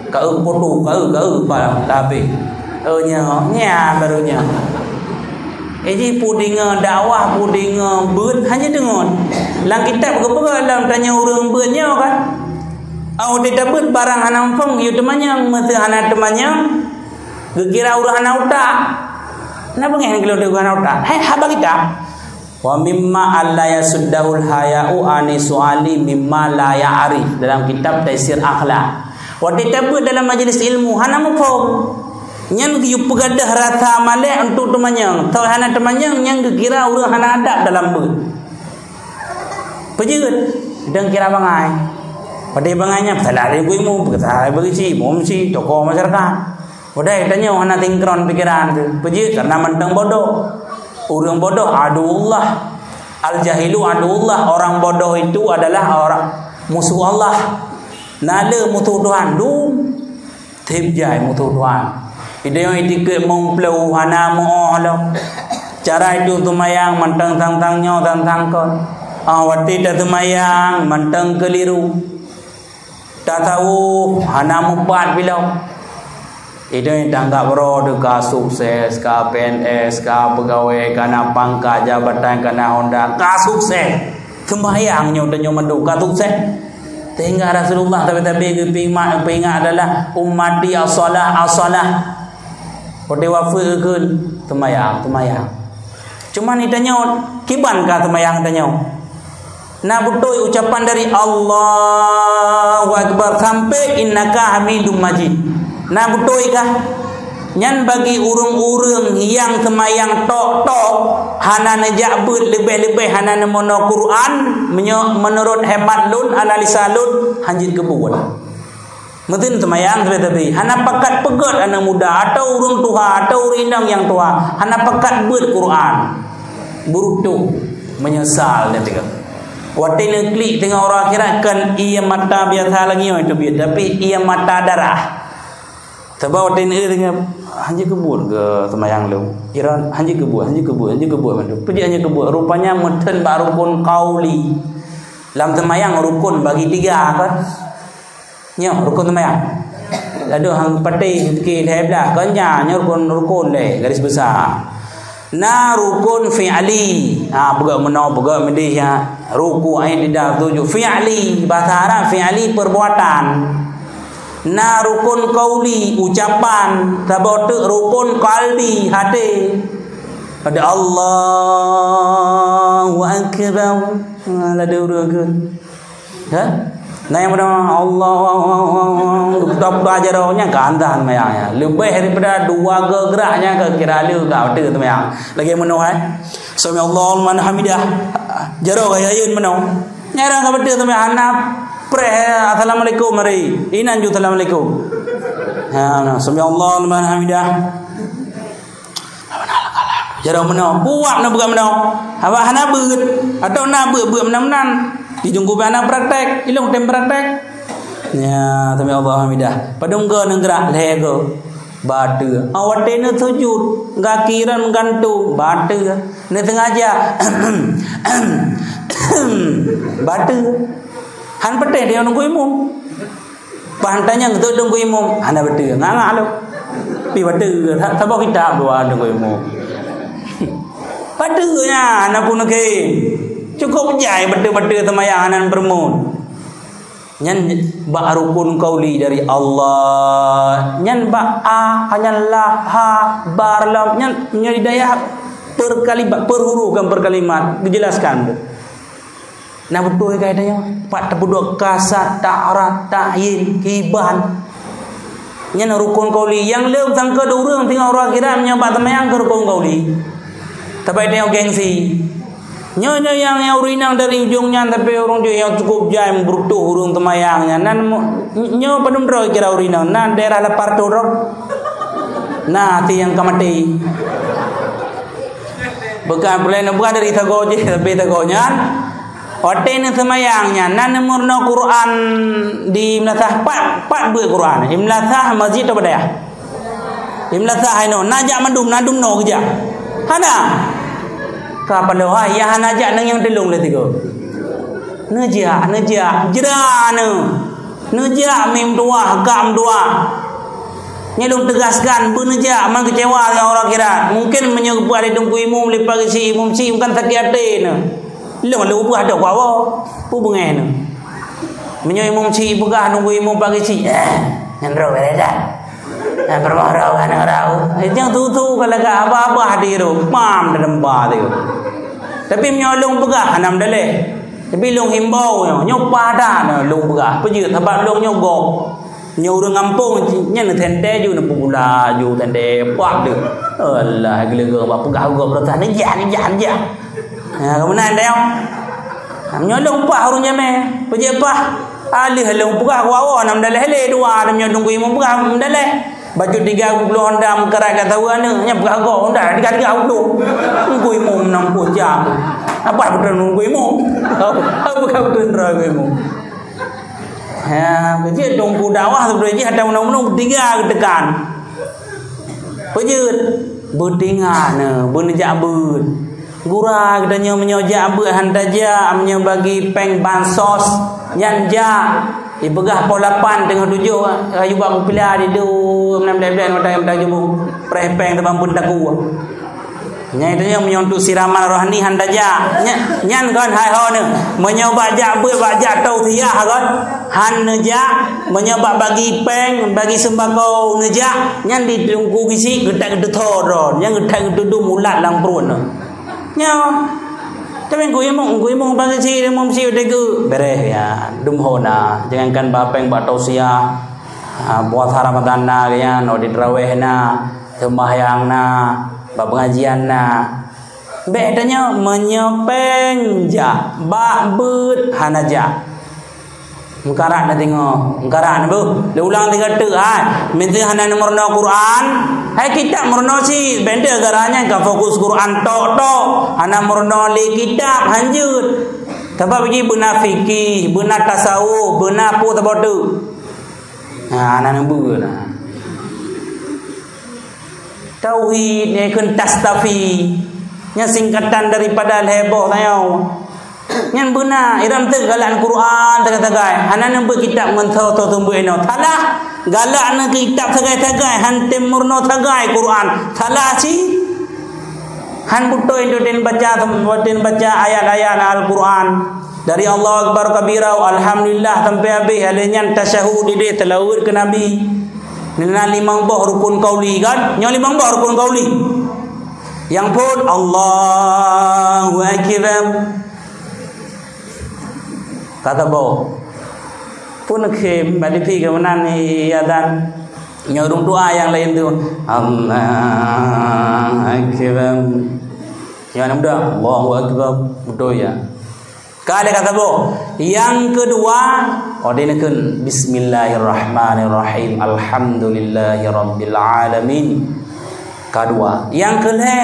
Ka eu foto, ka eu, ka eu, bah, ka habéh. Oh, nyoe, nyan baru nyoe. Eh, ji peudeungoe dakwah, peudeungoe beuet, hana deungoe. Lam kitab geupeugah lom tanyoe ureuëng beuet nyoe kan. Au, watée tabeuet barang hana muphom, yue teumanyong, meuseu hana teumanyong, geukira ureuëng hana utak. Na beungéh ngon ureuëng hana utak? Hai, haba kitab. Wa mimma alla yasuddahul haya'u ani su'ali mimma la ya'rif, dalam kitab Taisir Akhlak. Watée tabeuet dalam majlis ilmu hana muphom, nyan geuyue peugadah rasa malée untuk teumanyong. Tho hana teumanyong, nyan geukira ureuëng hana adab dalam beuet. Peue jeuet? Dang kira bangai. Watée bangai nyan salah lé geuimu, peugah salah lé geuici, mumsi, tokoh masyarakat. Udai tanyoe hana sinkron pikeran tu. Peue jeuet? Karena mantong bodoh. Ureuëng bodoh aduullah. Al-jahilu aduullah. Orang bodoh itu adalah orang musuh Allah. Na le musuh Tuhan. Dum. Tieb jai musuh Tuhan. Idéh nyang itikeuet meupleu hana meuoh lom. Cara itu seumayang mantong sang-sang nyoe sang-sang kon. Ah, watée taseumayang mantong keuliru. Tasawuf hana mupat bilom. Idéh tanggap droe teuh ka sukses, ka P N S, ka peugawée, ka na pangkat jabatan, ka na honda, ka sukses. Seumayang nyoe tanyoe mandum ka sukses. Sehingga Rasulullah tabe-tabe geupeuingat, peuingat adalah ummati as-shalah, as-shalah. Watée wafeuet geukheun seumayang, seumayang. Cuman itanyoe kiban ka seumayang tanyoe. Na beutôi ucapan dari Allahu Akbar sampai innaka Hamidum Majid. Na beutôi kah? Nyan bagi ureuëng-ureuëng nyang seumayang tok-tok, hana neujak beuet leubeh-leubeh hana neumeunoe Quran, meunyoe meunurot hemat lôn, analisa lôn, hanjeuet keubuet. Meuteun seumayang sabe-sabe, hana pakat peugét aneuk muda, atawa ureuëng tuha, atawa ureuëng inong nyang tuha, hana pakat beuet Quran. Beureutoh, meunyeusal dia teuka. Watée neuklik teungoh uroe akhirat, kon ié mata biasa lagée nyoe teubiet, tapi ié mata darah. Sabab watée neueu deungon, "Hanjeuet keubuet keu seumayang lôn." Iron, "Hanjeuet keubuet, hanjeuet keubuet, hanjeuet keubuet." Peue jeuet hanjeuet keubuet? Rupanya meuteun bak rukun qauli. Lam seumayang rukun bagi tiga kan? Nyoe rukun seumayang. Ladôm hang patéh sikit lhée blah. Kon nyan, nyoe rukun, rukun lé, garis besar. Na rukun fi'li. Ha, peugét meunoe, peugét meudeh nyan. Ruku' ai tidak tuju. Fi'li, bahasa Arab fi'li perbuatan. Na rukun qauli, ucapan. Saboh teuk rukun qalbi, haté. Ada Allahu Akbar. Ha, ladôm ureuëng Ha? Na nyang meudoa, "Allah, Allah, Allah, Allah," puta-puta jaroe nyan ka antan seumayang nyan. Leubeh daripada dua go grak nyan ka kira le ka beutôi seumayang. Lagée meunoe, hai. "Sami Allahu liman hamidah." Jaroe ka yayeun meunoe. Nyan ka beutôi seumayang hana preh, "Assalamualaikum," mari. Inan ju assalamualaikum. Ha, nah, "Sami Allahu liman hamidah." Jaroe meunoe, buet na buet meunoe. Awak hana beuet, atau na beuet-beuet meunan-meunan. Di jungku hana praktek, ilong tem praktek. Ya, sami Allahu hamidah. Padum go neugrak lhée go. Bateue. Awak watée neusujut, gaki ran meugantung, bateue. Neusengaja. Bateue. Han peuteh dia nunggu imum. Bah tanyong tu teungku imum, hana beutôi, nganga lom. Pi beutôi, saboh kitab dua teungku imum. Beutôi nyan, hana pun lagi. Cukup jai beutôi-beutôi seumayang hana peurumun. Nyan bak rukun qauli dari Allah. Nyan bak a, nyan la, ha, bar, lam. Nyan, nyan hidayah per kalimat, per huruf kan per kalimat. Dijelaskan. Nah, beutôi keuhai tanyoe, pat teupeuduek kasat, ta'rad, ta'yin, kiban. Nyan rukun qauli. Nyang lom sangka dua ureuëng singoh uroe akhirat meunyoe bak seumayang keu rukun qauli. Tapi tanyoe gengsi. Nyoe, nyoe nyang, nyang ureueng inong dari ujong nyan sampai ureueng jih nyang cukup jai meubeureutoh ureueng seumayang nyan. Nan mo-, nyoe padum droe kira ureueng inong. Nan daerah Lapar Turok. Nah, ti nyang ka maté. Bukan, pulai na bukan dari Sagoe jih, sampai Sagoe nyan. Watèe neuseumayang nyan, nan neumeurunoe Quran di meulasah pat, pat beuet Quran. Di meulasah masjid atau padaya? Di meulasah hai nyoe, na jak mandum, na dum noe geujak. Hana. Ka paloe hai, nyang hana jak nang nyang teulông lé tiga. Neujak, neujak, jra neu. Neujak mim dua, gam dua. Nyoe lôn teugaskan, beuneujak, man keucewa ngon uroe akhirat. Mungken meunyoe geupeugah lé teungku imum, lé pagisi imum si, bukan sakét até neu. Lôn, lôn peugah dok wawa, peue beungéh neu. Meunyoe imum si peugah teungku imum pagisi, eh, nyan droe beda dah. Eh, peurumoh droe, aneuk droe. Eh, nyang tutu ka lagak abah-abah di ru, mam dalam ba tu. Tapi meunyoe lôn peugah, hana meudaléh. Tapi lôn himbau nyoe, nyoe padan lôn peugah. Peue jeuet? Sabab lôn nyoe gob. Nyoe ureueng gampông, nyan teuntèe ju neupeubuet gula, ju teuntèe puak deuh. Alah, geuleugong bak peugah gob rasa, neujak, neujak, neujak. Ha, keumeunang dayong. Nyoe lôn paih ureueng jamé, peue jeuet paih? Aleuh lôn peugah, wawa na meudaléh lé dua, nyoe lôn imum peugah meudaléh. Bacut tiga puluh honda meukarat ka tawa aneuk, nyan peugah gob, honda tiga-tiga puluh. Teungku imum enam puluh jam. Apa beutôi teungku imum? Apa beutôi teungku imum? Ha, keucil teungku dakwah sebenarnya jih ada undang-undang tiga geutekan. Peue jeuet? Beutingat neu, beuneujak beuet. Gura geutanyoe meunyoe jak beuet han tajak, meunyoe bagi péng bansos, nyan jak. Ipeugah poh lapan teungoh tujoh, rayu bak kupila di dum, nam blek-blek, mata, mata jumbo. Preh péng teubang pun takue. Nyan geutanyoe meunyoe untuk siraman rohani han tajak. Nya-, nyan kon hai ho neu. Meunyoe bak jak beuet, bak jak tausiah kon, han neujak. Meunyoe bak bagi péng, bagi seumbako neujak, nyan di teungku gisi geutak geuteuthô droe, nyang geutak geutudum ulat lam pruet neu. Nyoe. Tapi geuimong, geuimong bagi si, imong si dege. Bereh ya, dum ho na. Jangankan bak péng, bak tausiah. Ha, puasa Ramadan na, ya, no di tarawih na, sembahyang na, bak pengajian na. Bék tanyoe meunyoe péng jak, bak beuet hana jak. Meukarat na teungoh, meukarat na beuh. Lé ulang tiga teuk hai. Meunteuh hana neumeurunoe Quran, hai kitab meurunoe cit. Bék teuh gara nyan ka fokus Quran tok-tok. Hana meurunoe lé kitab, hanjeuet. Sabab jih beuna fikih, beuna tasawuf, beuna peue saboh teuk. Ha, hana neubeuet na. Tauhid, nyan kheun tastafi. Nyan singkatan daripada lhèe boh tanyoe. Nyan beuna, iram teuk galak Quran sagai-sagai. Hana neubeuet kitab ngon tho-tho seumeubeuet inoe. Salah, galak neu kitab sagai-sagai, han tem meurunoe sagai Quran. Salah cit. Han beutôi nyoe den baca, den baca ayat-ayat Al-Quran. Dari Allahu Akbar kabira, alhamdulillah sampai habéh, lheuh nyan tasyahud idéh seulaweuet keu Nabi. Nyan limong boh rukun qauli kan? Nyoe limong boh rukun qauli. Nyang phôn Allahu Akbar. Ka saboh. Phôn khém, bak dipi keumeunang azan. Nyoe ureueng tuha nyang laén tu. Allahu Akbar. Nyoe aneuk muda, Allahu Akbar. Beutôi ya. Ka lheuh ka saboh. Nyang keudua, oh, di neukheun, Bismillahirrahmanirrahim. Alhamdulillahirabbil alamin. Ka dua. Nyang keulhèe,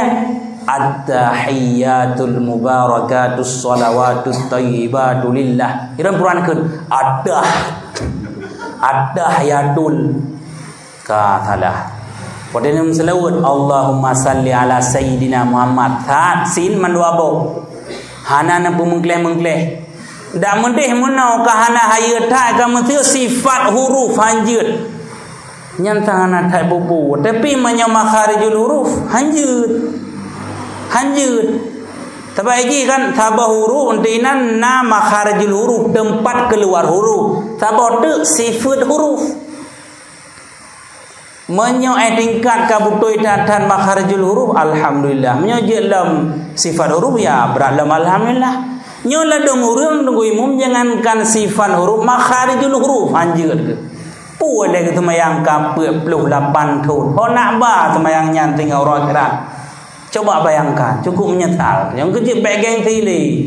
At-tahiyyatul mubarakatus shalawatut thayyibatu lillah. Iram Quran kheun, At-tah-, At-tahiyyatul. Ka salah. Watèe nyan meuseulaweuet, Allahumma shalli ala sayyidina Muhammad. That sin mandua boh. Hana na peumeugleh-meugleh. Dak meudeh meunoe ka hana hayeue that ka meuteue sifat huruf hanjeuet. Nyan sang hana that bubu. Tapi meunyoe makharijul huruf hanjeuet. Hanjeuet. Sabab jih kan saboh huruf, untuk inan na makharijul huruf, tempat keluar huruf. Saboh teuk sifat huruf. Meunyoe eh tingkat ka beutôi that-that makharijul huruf, alhamdulillah. Meunyoe jeuet lom sifat huruf, ya brat lom alhamdulillah. Nyoe ladôm ureueng teungku imum jangankan sifat huruf, makharijul huruf hanjeuet. Peue lé geuseumayang ka peuet ploh lapan thon. Ho nak ba seumayang nyan tinggai uroe akhirat. Coba bayangkan, cukup menyesal. Nyang keu jeuet bèk gengsi lé.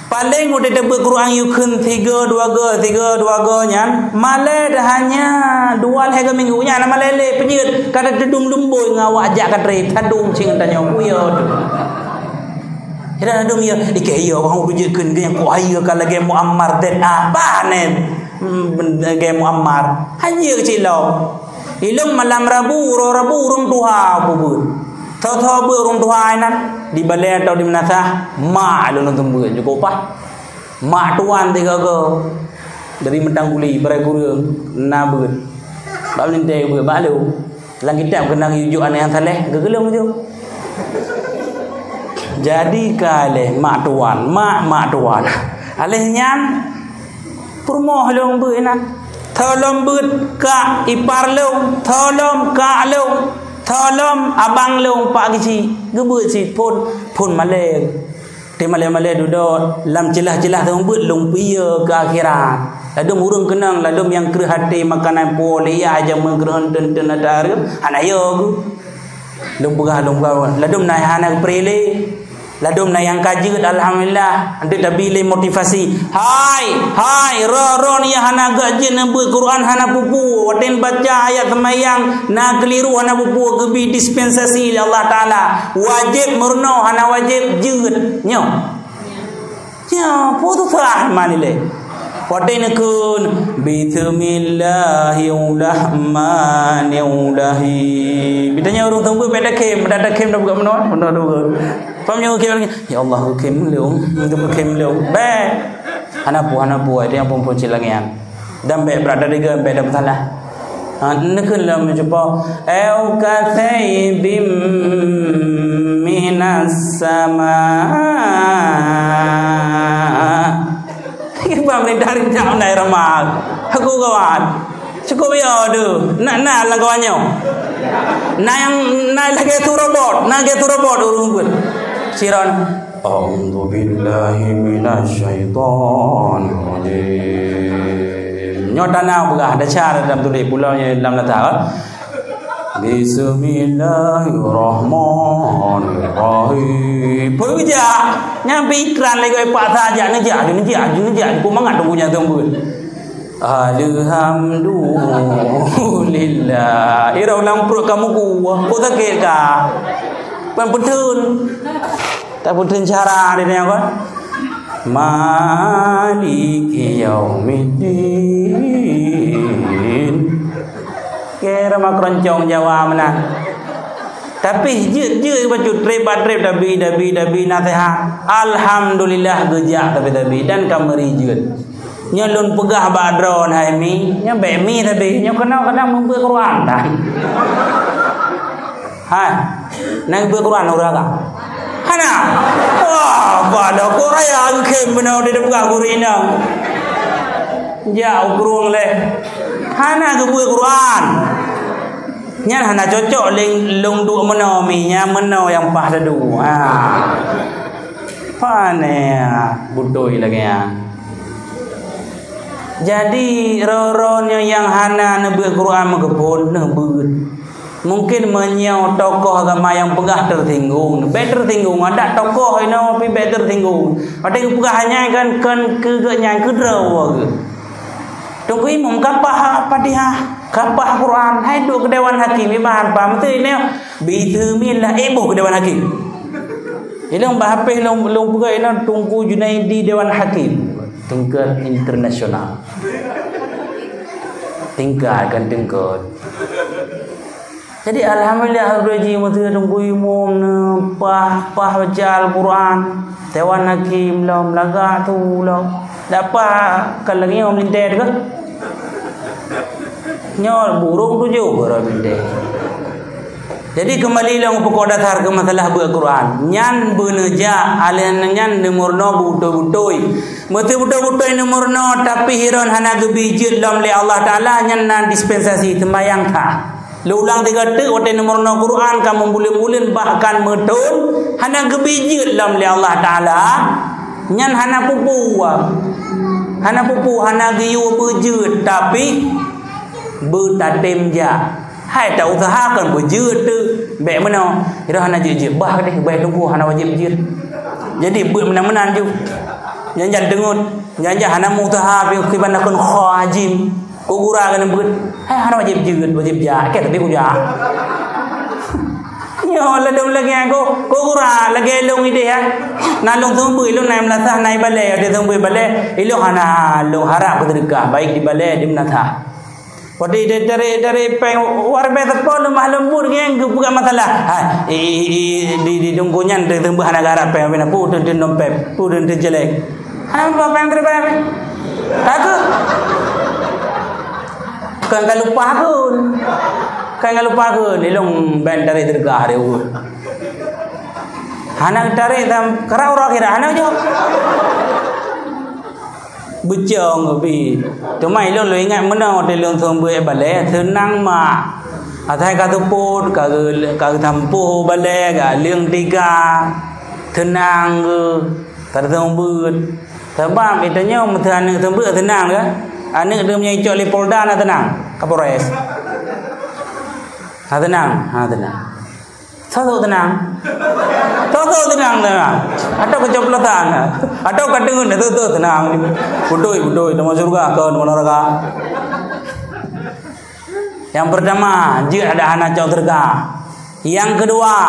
Paléng watèe tabeuet Quran yue kheun tiga dua go, tiga dua go nyan, malèe dah hanya dua lhèe go minggu nyan, malèe lé peujeuet, ka tatudong lumbôi ngon awak jak ka trép, tadong cit ngon tanyoe, "Peue yo teuh?" Kira tadong yo, "Ikei yo, bang, udah jeuet kheun, nyang kok hai ka lagèe Muammar Z A, bah nyan, hmm, lagèe Muammar." Hana jeuet cit lom. Ilôn malam Rabu, uroe Rabu ureueng tuha peubeuet. Tho-tho beuet ureueng tuha inan, di balèe atau di meunasah, mak lôn lôn seumeubeuet, jukôp paih. Mak tuan tiga go. Dari Meutang Guli, Barai Kureueng, na beuet. Bak meulintèe beuet, bak lôn. Lam kitab keunan geuyue jok aneuk nyang saleh, geugeulong jok. Jadi ka lheuh mak tuan, mak, mak tuan. Alèh nyan, peurumoh lôn beuet inan. Tho lom beuet kak ipar lôn, tho lom kak lôn, tho lom abang lôn Pak Geuchik. Geubeuet cit phôn, phôn malèe. Watèe malèe-malèe dudoe, lam ceulah-ceulah teuma beuet lôn piye keu akhirat. Ladôm ureueng keunong, ladôm nyang kreueh até makanan puwoe lé yah jameun kreueh teun-teun ata hareuem, hana yo geuh. Lôn peugah, lôn peugah, ladôm na nyang hana geupeureulèe. Ladôm na nyang ka jeuet, alhamdulillah. Enteuk tabi lé motivasi. Hai, hai, droeneuh nyang hana gèt jeuet neubeuet Quran hana peue-peue. Watèe baca ayat seumayang na keuliru hana peue-peue, geubi dispensasi lé Allah Taala. Wajéb meurunoe, hana wajéb jeuet. Nyoe. Nyoe, peue teuh salah man ilèe. Watèe neukheun, "Bismillahirrahmanirrahim." Beutanyoe ureueng teungku bèk takhém, bèk takhém dah buka meunoe, meunoe dua. Paham nyoe khém lagèe, "Ya Allah, khém lôn, khém lôn." Bèk. Hana peue, hana peue, itu nyang phôn-phôn cit lagèe nyan. Dan bèk brat dari geuh, bèk ada masalah. Ha, neukheun lom cupo. "Au kasaibim minas sama." Pemerintah rintak undai ramal. Aku kawan. Cukup ya tu. Nak, nak langkah nyoe. Nah yang, nah lagèe tu robot, nah lagèe tu robot ureueng pun. Siron. A'udzubillahi minasyaitonirrajim. Nyoe tana peugah dasar dalam tuléh pulo nyoe lam latar. Bismillahirrahmanirrahim. Peue geujak? Nyang beu iklan lé paksa jak neujak, neujak, neujak. Kok mangat tunggu nyang tunggu. Alhamdulillah. Ira ulang pruet kamu kuah. Kok sakét ka? Pan peutheun. Tak peutheun cara dia ni apa? Maliki yaumiddin. Kira makroncong Jawa meunan. Tapi jeuet-jeuet bacut trép bak trép tabi, tabi, tabi naseuhat. Alhamdulillah geujak tabi-tabi dan ka meuri jeuet. Nyoe lôn peugah bak droe hai mi, nyoe bèk mi sabe, nyoe keunoe kadang meubeuet Quran tan. Hai, na geubeuet Quran ureueng agam? Hana. Wah, bada kok raya geukhem beuna di peugah gurèe inong. Jak u krueng lé. Hana geubeuet Quran. Nyan hana cocok lé lôn duek meunoe mi, nyan meunoe nyang paih teudua. Ha. Pane beutôi lagèe nyan. Jadi, droe-droe nyoe nyang hana neubeuet Quran meugeupon, neubeuet. Mungkin meunyoe tokoh agama nyang peugah teusinggung, bèk teusinggung, adak tokoh inoe pih bèk teusinggung. Watèe geupeugah nyan kan kon keu geuh nyan, keu droe geuh. Teungku Imum ka paih Fatihah, ka paih Quran, hai duek keu Dewan Hakim, iban paham teuh nyoe. Bismillah, eh, boh keu Dewan Hakim. Ilong bah hapéh long, long peugah inan Teungku Junaidi Dewan Hakim. Tingkat internasional. Tingkat kan tingkat. Jadi alhamdulillah, Habib Haji Mutri Teungku Imum ni pah, pah baca Al-Quran. Dewan Hakim lom, lagak tu lom. Dak pah kan lagèe nyoe meulintèe tu kan? Nyoe burung tujoh baru meulintèe. Jadi keumbali lom pokok dasar keu masalah beuet Quran. Nyan beuneujak, alèh nyan neumeurunoe beutôi-beutôi. Meuseu beutôi-beutôi neumeurunoe, tapi hiron hana geubri jeuet lom lé Allah Taala, nyan na dispensasi, seumbahyang sah. Lôn ulang tiga teuk, watèe neumeurunoe Quran ka meubuleuen-buleuen, bahkan meuthon, hana geubri jeuet lom lé Allah Taala, nyan hana peue-peue. Hana peue-peue, hana geuyue beujeuet, tapi beutatem jak. Hai ta useuha kon beujeuet tu, bèk meunoe. Ira hana jeuet-jeuet, bah deh, bah teungku hana wajéb jeuet. Jadi beuet meunan-meunan ju. Nyan-nyan deungon, nyan-nyan hana meuuseuha pih kiban nakon kho ajim. Kok gura keuneuk beuet. Hai hana wajéb jeuet, wajéb jak. Oke, tapi kujak. Nyoe ladôm lagèe nyan, kok, kok gura lagèe lôn idéh, ya. Na lôn seumeubeuet, lôn na i meulasah, na i balè, watèe seumeubeuet balè, ilôn hana lôn harap beuseudeukah, baik di balè, di meulasah. Watèe idéh tarék-tarék péng, war bèe seupôt leumah leumbut nyan geupeugah masalah. Ha, i, i, i, di, di dungku nyan teuh seumeubeuet hana geuharap péng, peue teuh, teuh dompet, peue teuh, teuh jelek. Hana meupeue péng teuh péng. Ka keuh. Kon ka lupa kheun. Kon ka lupa kheun, ilôn bèk tarék seudeukah di ukeue. Hana tarék tam, karap uroe akhirat hana jaweueb. Beucong pih. Teuma ilôn lôn ingat meunoe watèe lôn seumeubeuet balè, seunang mak. Asai ka seupôt, ka geu-, ka geusampôh balè, ka leueng tiga. Seunang geuh, ka seumeubeuet. Sabab geutanyoe meuseu aneuk seumeubeuet seunang kan? Aneuk teuh meunyoe icok lé Polda na seunang, Kapolres. Ha seunang, ha seunang. Soe-soe teunang? Soe-soe teunang, teunang? Atawa keucoblosan? Atawa ka deungon soe-soe teunang? Beutôi, beutôi, teuma syeuruga kon, teuma neuraka. Nyang peurtama, jeuet adak hana cok syeuruga. Nyang keudua,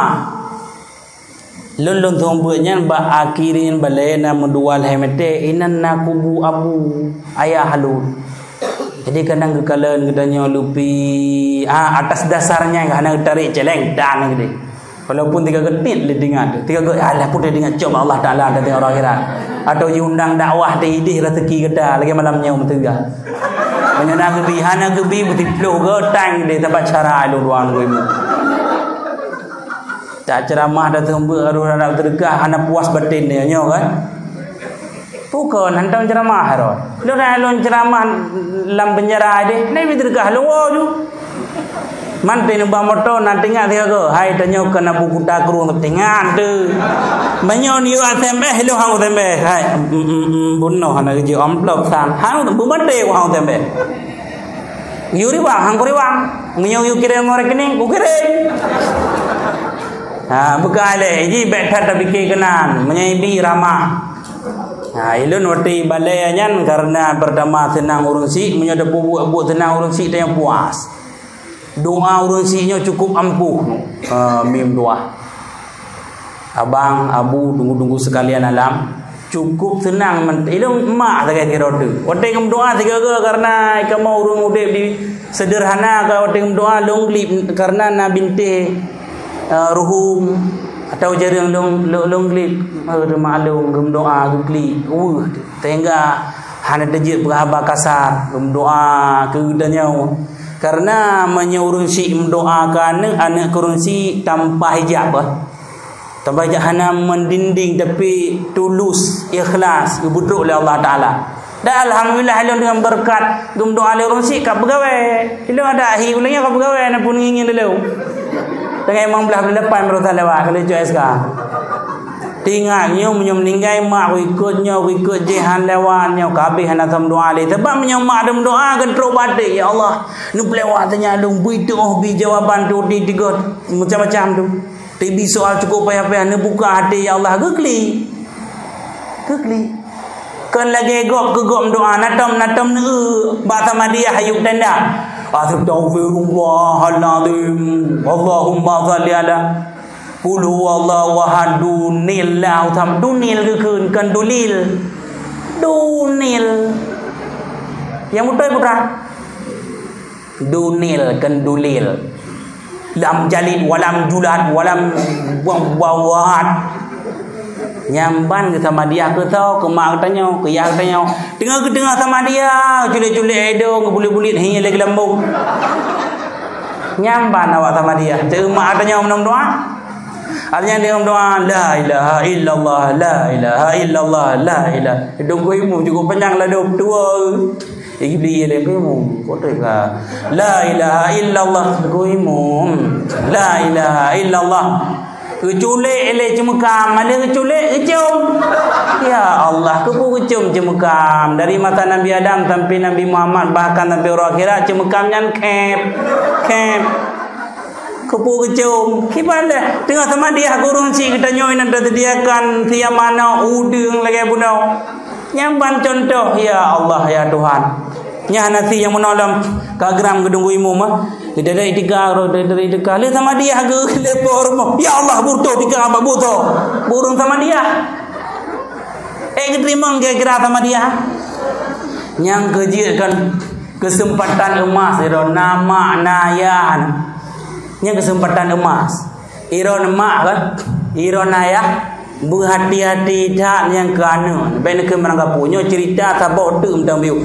lôn, lôn seumeubeuet nyan bak akhé rèn balè na meudual hai meuté, inan na kubu abu ayah lôn. Jadi kadang geukalon geutanyoe lupi, ah, atas dasar nyan hana geutarék céléng dan geude. Walaupun tiga geutit lé ingat, tiga geu, alah putih ingat cok Allah Taala dan tengok akhirat. Atau diundang dakwah di idih rezeki geuta lagi malam nyoe meuteugah. Meunyoe na geubi, hana geubi beutiploh geutan geude sabat cara lôn dua minggu. Tak ceramah dah teumbek harus anak teudeukah hana puas batin dia nyoe kan. Bukon hantom ceramah roh. Lôn hai lôn ceramah lam penjara deh, nai teudeukah lôn woe ju. Man teuh nibak moto na teuingat sigoe, hai tanyoe keu Abu Kuta Krueng teuingat teuh. Meunyoe yue S M S lôn hana S M S, hai, em, em, em, bunoe hana geujok amplop sang. Hana beumaté hana S M S. Yue riwang, hana kuriwang. Meunyoe yue kirém ngon rekening, kukirém. Ha, bukan lé, ji bèk that tapike keunan, meunyoe ibi ramah. Ha, ilôn watèe balè nyan karena pertama seunang ureueng syiek, meunyoe tapeubuet-buet seunang ureueng syiek tanyoe puas. Doa ureueng syiek nyoe cukup ampuh. Ha, mim doa. Abang, abu, teungku-teungku sekalian alam, cukup seunang men-, ilôn mak sagai sidroe teuk. Watèe geumeudoa sigoe-goe karena kamoe ureueng udép di sederhana, ka watèe geumeudoa lôn glip karena na bintéh, eh, ruhueng atau jareueng lôn, lôn, lôn glip. Eh, maklum geumeudoa geuglip. Weueh, sehingga hana teujeuet peugah haba kasar, geumeudoa keu geutanyoe. Karena meunyoe ureueng syiek meudoa keu aneuk, aneuk keu ureueng syiek tanpa hijab, eh. Tapi jak hana meudinding, tapi tulus, ikhlas, geupeutrok lé Allah Taala. Dan alhamdulillah, ilôn deungon beureukat geumeudoa lé ureueng syiek ka peugawée. Ilôn adak hi ulôn nyoe ka peugawée, na pun ngieng-ngieng lé lôn. Teungoh limong blaih buleuen lapan baru lewat, ka lheueh cok S K. Teuingat nyoe, meunyoe meuninggai mak, ku ikot nyoe, ku ikot jih, han lewat nyoe, ka habéh hana meudoa lé. Sabab meunyoe mak dah meudoa, kan trok baté, "Ya Allah, neupeulewat tanya lôn, bui tuoh bi jawaban tu di tiga macam-macam tu." Tibi soal cukup payah-payah, neubuka até, ya Allah, geuklik. Geuklik. Kon lagée gob keu gob meudoa, natom-natom neu bak Samadiyah ayub tanda. Astaghfirullahalazim. Allahumma shalli ala. Qul huwallahu ahad, dunil lahu sam-, dunil geukheun, kon dulil. Dunil. Nyang beutôi peue? Dunil, kon dulil. Lam jalid, walam julad, walam wa-, wa-, wahad. Nyan ban geusamadiyah keu soe, keu mak geutanyoe, keu yah geutanyoe. Teungoh geuteungoh samadiyah, culét-culét idong, geubulet-bulet hi lé geulambong. Nyan ban awak samadiyah. Teu mak geutanyoe meudoa. Artinya dia meudoa, "La ilaha illallah, la ilaha illallah, la ilaha." Idong geuimu cukup panyang ladôm dua. Iblis lé geuimu, kote ka. "La ilaha illallah," geuimu. "La ilaha illallah." Geuculek lé ceumeukam, malèe geuculek geucom. Ya Allah, keupeue geucom ceumeukam? Dari masa Nabi Adam sampai Nabi Muhammad, bahkan sampai uroe akhirat, ceumeukam nyan khép, khép. Keupeue geucom? Kiban lé. Teungoh samadiah gurèe cit geutanyoe nyang teuseudiakan siat manok, udeueng lagèe bunoe. Nyang ban cuntoh, ya Allah, ya Tuhan. Nyan nasi nyang meunoe lom ka gram geudong imum, ah. Dari tiga, dari tiga. Lé samadiah geu-, lé po rumoh. Ya Allah, butôh tiga, apa butôh? Burung samadiah. Eh, geuteurimong kira-kira samadiah. Nyang keujeuet kan kesempatan emas, ira nama nayan. Nyang kesempatan emas. Ira mak kan, ira ayah, beuhati-hati that nyang keu aneuk. Bèk neukheun meurangkapeue. Nyoe cerita saboh teuk mantong biôh.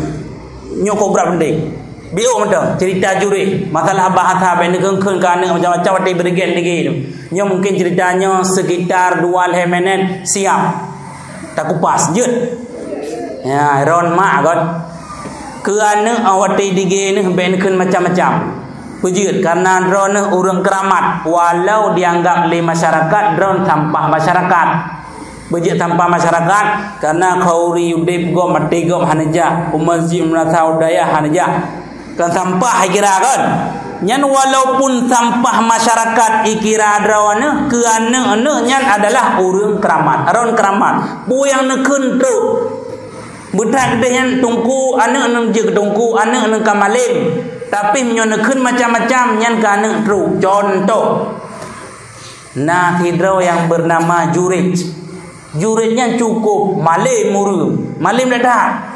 Nyoe kobra penting. Biôh mantong cerita jurét. Masalah bahasa bèk neukheun-kheun keu aneuk macam-macam watèe beureugen lagèe nyoe. Nyoe mungkin cerita nyoe sekitar dua lhèe minèt siap. Takupas jeuet. Ya, ira mak kan. Keu aneuk watèe digé nyoe bèk neukheun macam-macam. Peue jeuet, karena droeneuh ureueng keuramat, walau dianggap lé masyarakat droen sampah masyarakat. Peue jeuet sampah masyarakat, karena khauri udép gob maté gob hana jak, u masjid meunasah u dayah hana jak. Kan sampah ikira kan? Nyan walaupun sampah masyarakat ikira droeneuh, keu aneuk-aneuk nyan adalah ureueng keuramat, droen keuramat. Peue nyang neukheun trok. Beuthat keudeh nyan teungku, aneuk nyan jeuet keu teungku, aneuk nyan ka malém. Tapi meunyoe neukheun macam-macam, nyan keu aneuk trok. Contoh, na sidroe nyang beunama Jurét. Jurét nyan cukup malém ureueng, malém that-that.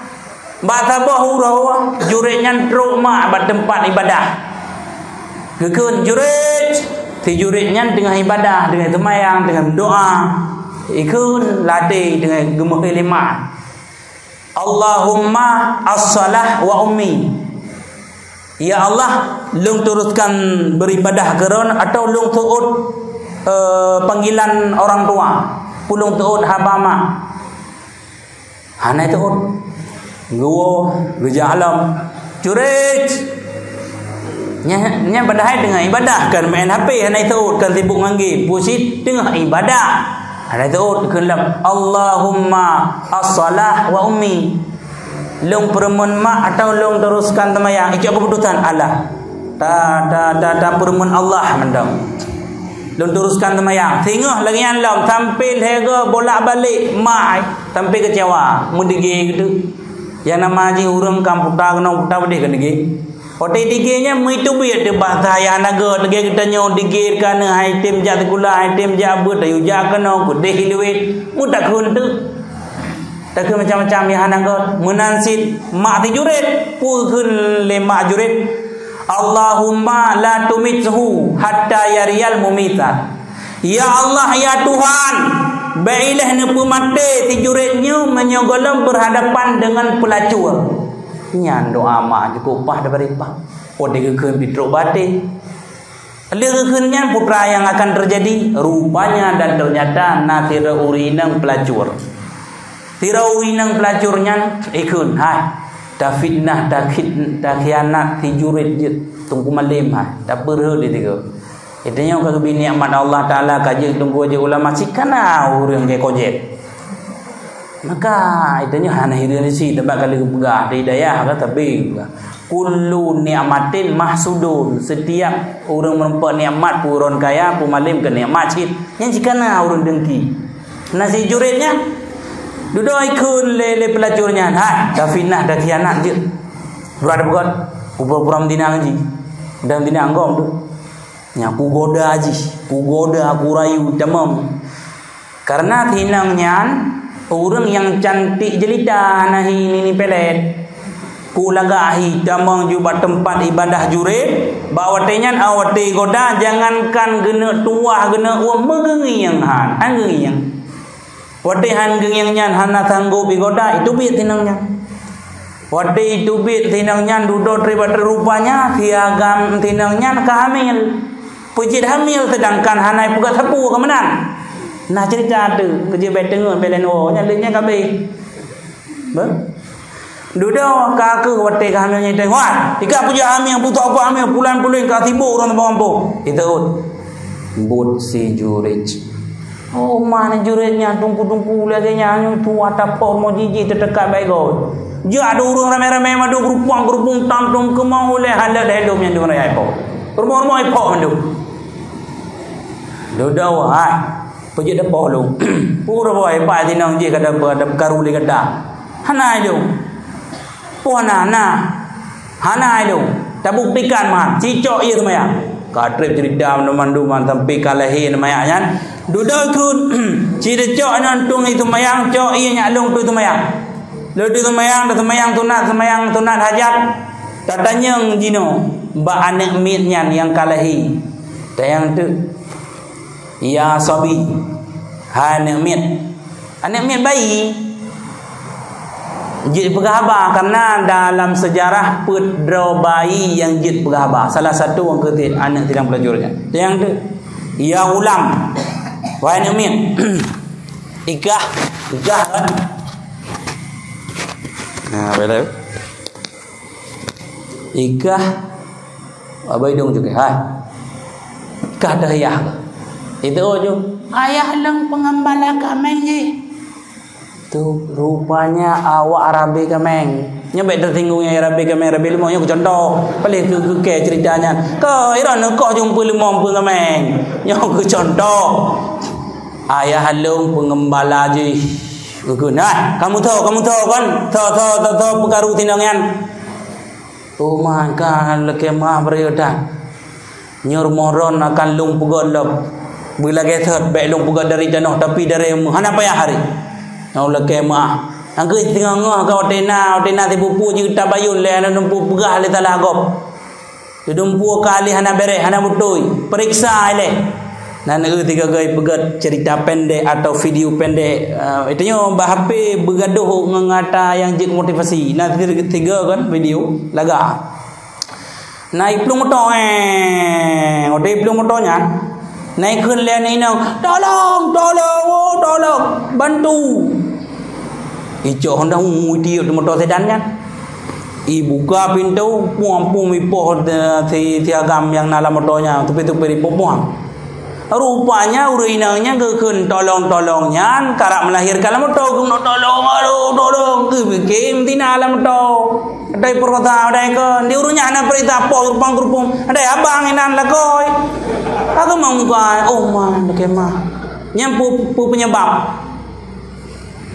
Bak saboh uroe, Jurét nyan trok mak bak teumpat ibadah. Geukheun, "Jurét!" Si Jurét nyan teungoh ibadah, teungoh seumayang, teungoh meudoa. Ikheun ladé teungoh geumeuhé lé mak. "Allahumma as-salah wa ummi." Ya Allah, lôn teruskan beribadah keu droen atau lôn seuôt, eh, panggilan orang tua, peue lôn seuôt haba mak. Hana seuôt. Geuwoe, geujak lom. Jurét. Nyan, nyan padahai teungoh ibadah, kan main H P, hana seuôt, kan sibuk ngon game. Peue cit teungoh ibadah. Hana seuôt, kheun lom, "Allahumma as-salah wa ummi." Lôn peureumeun mak atau lôn teruskan seumayang? Icok keuputusan, alah. Ta, ta, ta, ta peureumeun Allah mantong. Lôn teruskan seumayang. Singoh lagèe nyan lom, sampai lhèe goe bolak-balik, mak, sampai keucewa. Meudigé geuh. Nyang nama jih ureueng kan puta keunoe, puta udeh keu digé. Watèe digé nyan meuteubiet teuh bahasa nyang hana göt, lagèe geutanyoe digé keu aneuk, han tem jak sikula, han tem jak beuet, tayue jak keunoe, keudeh iluwet, meutakheun teuk. Takheun macam-macam nyang hana göt. Meunan cit mak si Jurét, peue kheun lé mak Jurét, "Allahumma la tumithu hatta yariyal mumitat." Ya Allah, ya Tuhan, bèk ilèe neupeumaté si Jurét nyoe meunyoe gohlom berhadapan dengan pelacur. Nyan doa mak jukuk paih daripada ipah. Watèe geukheun pih trok bak até. Lheueh geukheun nyan peue nyang akan teujadi? Rupanya dan ternyata na sidroe ureueng inong pelacur. Sidroe ureueng inong pelacur nyan ikheun, "Hai, tafitnah, takhit-, takhianat si Jurét jeuet, teungku malém hai, tapeureuet di tiga." Geutanyoe ka geubri nikmat Allah Taala, ka jeuet teungku, jeuet ulama, cit kana ureueng keu kojét. Maka, geutanyoe hana hireuen isi, teuma ka lheueh geupeugah, di dayah ka sabe geupeugah. Kullu nikmatin mahsudun, setiap ureueng meureumpok nikmat, peue ureueng kaya, peue malém keu nikmat cit. Nyan cit kana ureueng dengki. Na si Jurét nyan, dudoe ikheun lé, lé pelacur nyan, "Hai, tafitnah, takhianat jeuet. Pura tapeugöt, pura-pura meutinang jih. Dan meutinang gom tu." Nyan kugoda jih, kugoda, kurayu tamong. Karena si inong nyan ureueng nyang cantik jelita, hana hi nini pelet. Kulagak hi tamong ju bak teumpat ibadah Jurét, bak watèe nyan, ah, watèe goda, jangankan geuneuk tuwah, geuneuk weueh, meugeungieng han, han geungieng. Watèe han geungieng nyan hana sanggop igoda, iteubiet si inong nyan. Watèe iteubiet si inong nyan dudoe trép bak trép, rupanya si agam si inong nyan ka hamil. Peue jeuet hamil, seudangkan hana ipeugöt sapeue keu meunan. Nah, cerita tu, keu jeuet bèk teungeut, bèk lén woe, nyan lé nyan ka abéh. Beuh? Dudoe ka keuh watèe ka hamil nyan, "Wah, ika peue jeuet hamil, peue jeuet hamil, pulan-pulan ka sibuk ureueng saboh gampông." Iteuôt. Buet si Jurej. Oh, mana Jurej nyan tungku-tungku lagèe nyan, nyoe tuha tapok rumoh jih, jih teudekat bak gob. Jak ada ureueng ramé-ramé mandum, geurupang-geurupung tam-tam keumong ulèe halet helom nyan deungon raya ipok. Rumoh-rumoh ipok mandum. Dudoe, hai. Peujeuet dapoh lôn. Pura boh, hai, pat sinong jih ka dapeukaru lé gata. Hana ilôn. Peue na, na. Hana ilôn. Tabuktikan man, cicok ie seumayang. Ka trép cerita mandum-mandum sampai ka lahé seumayang nyan. Dudoe kheun, ci teucok nyan tueng ie seumayang, cok ie nyak lôn tueng seumayang. Lôn tueng seumayang, dah seumayang sunat, seumayang sunat hajat. Tatanyong jinoe bak aneuk miet nyan nyang ka lahé. Tanyong teuk. Ya sabi. Hai aneuk miet. Aneuk miet bayi. Jeuet peugah haba, karena dalam sejarah peuet droe bayi nyang jeuet peugah haba. Salah satu nyang keutik aneuk sidang peulajur nyan. Nyang tu, ya ulam. Wahai aneuk miet. Ikah, ikah kan. Nah, boleh. Ikah, abang idong juga, ha. Ikah dah ayah. Itu je. Ayah lôn peungembala kaméng jih. Tu rupanya awak rabe kaméng. Nyoe bèk teusinggung nyang rabe kaméng, rabe leumo nyoe keu contoh. Paléh keu, keu kèe cerita nyan. Ka, iran neukoh jumpa leumo peue kaméng. Nyoe keu contoh. Ayah lôn peungembala jih. Geukheun, "Nah, kamu tho, kamu tho kon. Tho, tho, tho, tho peukaru tinong nyan." Oh, maka lakèe meu'ah beureudah. Nyoe rumoh droen akan lôn peugöt lom. Beulagèe thot bèk lôn peugöt dari tanoh, tapi dari hana payah hari. Nyoe lakèe meu'ah. Angkeuh teungoh-ngoh ka watèe na, watèe na sipupu jeuet tabayun lé aneuk dumpeue peugah lé salah gob. Dumpeue ka lé hana bèrèh, hana beutôi. Peuriksa ilèe. Nan eu tiga goi peugöt cerita pendek atau video pendek. Ah, itu nyoe bak H P beugadoh ngon ata nyang jeuet motivasi. Na tiga, tiga kan video laga. Na iplueng moto, eh, watèe iplueng moto nyan, na ikheun lé aneuk inong, "Tolong, tolong, oh, tolong, bantu!" Icok honda hu itiup di moto sedan nyan. Ibuka pintoe, puang-puang ipoh, eh, si, si agam nyang na lam moto nyan, tupi-tupi ipoh puang. Rupanya ureueng inong nyan geukheun tolong-tolong nyan karap melahirkan lam moto, geukheun tolong, aduh, tolong, geupike meutina lam moto. Dai peurusa, dai kon, di ureueng nyan hana peuriksa poh geurupang-geurupung. Dai abang inan lakôi. Aku mau muka, oh, man, lakée mah. Nyan pu-, pu-, penyebab.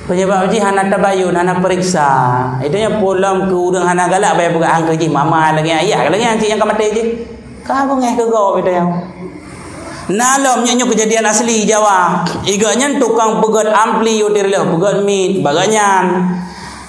Penyebab jih hana tabayun, hana peuriksa. Itu nyan pulang keu ureueng hana galak, baya peugah angkeuh jih mama lagée ayah, lagée aneuk nyang ka maté jih. Ka beungéh keu gob itu nyan. Na lom nyoe, nyoe keujadian asli Jawa. Igoe nyan tukang peugét ampli u Tirloh, peugét miet, bak gobnyan.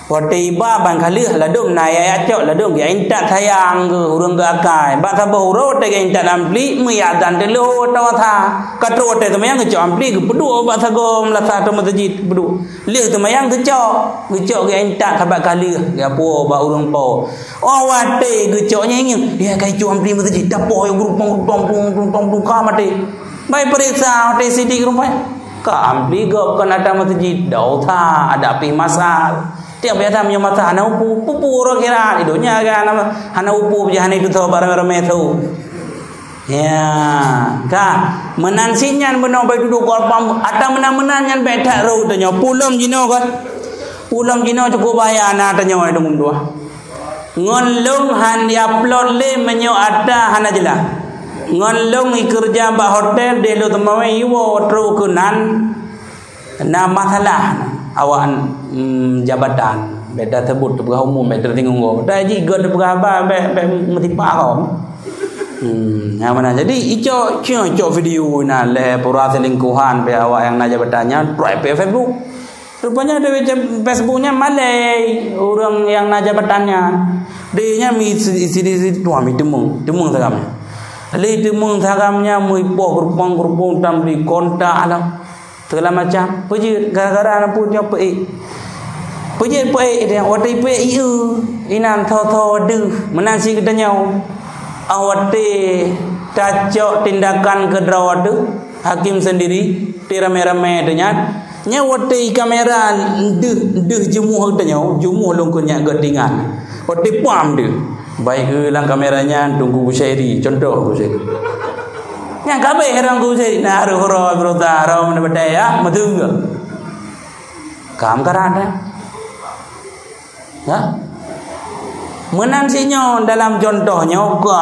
Watée iba ban ka lheueh ladôm na ayah cok, ladôm geuintat sayang geuh ureueng geuakai. Bak saboh uroe watée geuintat ampli, meuiazan teulhô atawa sa. Ka trok watée seumayang geucok ampli geupeuduek bak sagoe meulasah ateueh meuseujid geuduek. Lheueh seumayang geucok, geucok geuintat sabat ka lheueh, geupuwoe bak ureueng po. Oh watée geucok nyan ingat, ya ka icok ampli meuseujid, tapoh ya geurupang-rupang, rupang-rupang, rupang-rupang ka maté. Bai peuriksa watée sidik rupai. Ka ampli gob kon ata meuseujid, dosa, ada pih masa. Tiap biasa meunyoe masa hana upu, upu ureueng kira, di donya kan hana, hana upu, hana itu tho barang ramé tho. Ya, ka. Meunan si nyan bunoe bai dudoe keu alpam, ata meunan-meunan nyan bèk that rhot tanyoe. Peue lom jinoe kan? Peue lom jinoe cukup bahaya na tanyoe deungon dua. Ngon lôn han diaplot lé meunyoe ata hana jeulaih. Ngon lôn ikeureuja bak hotel, deh lôn teumawé iwoe trok keunan. Na masalah awak, mm, jabatan, bèk taseubut, teupeugah umum, bèk teusinggung gob. Dah jih göt teupeugah haba, bèk, bèk meusipah gob. Hmm, nyang mana? Jadi, icok, icok, icok video na lé pura selingkuhan, bèk awak nyang na jabatan nyan, pruet pih Facebook. Rupanya di Facebook nyan malèe ureueng nyang na jabatan nyan. Di nyan mi isi, isi, isi, tuan mi teumong, teumong sagam nyan. Lé teumong sagam nyan meuipoh geurupang-geurupang tam di kontak lah. Segala macam. Peujeuet gara-gara na peue nyoe peuék. Peujeuet peuék dia, watée peuék ieu, inan tho-tho deuh, meunan cit geutanyoe. Ah watée tacok tindakan keudroe deuh, hakim sendiri, ti ramé-ramé teuh nyan. Nyan watée kamera deuh, deuh jumuh geutanyoe, jumuh lôn keu nyak geutingan. Watée pam deuh. Baik lam kamera nyan Teungku Busyairi, contoh Busyairi. Nyang ka abéh rhong kuseue na harôh uroe beurota, harôh meunan batée, ya, meuteugah. Kam karat, eh? Ha? Meunan si nyoe dalam contoh nyoe ka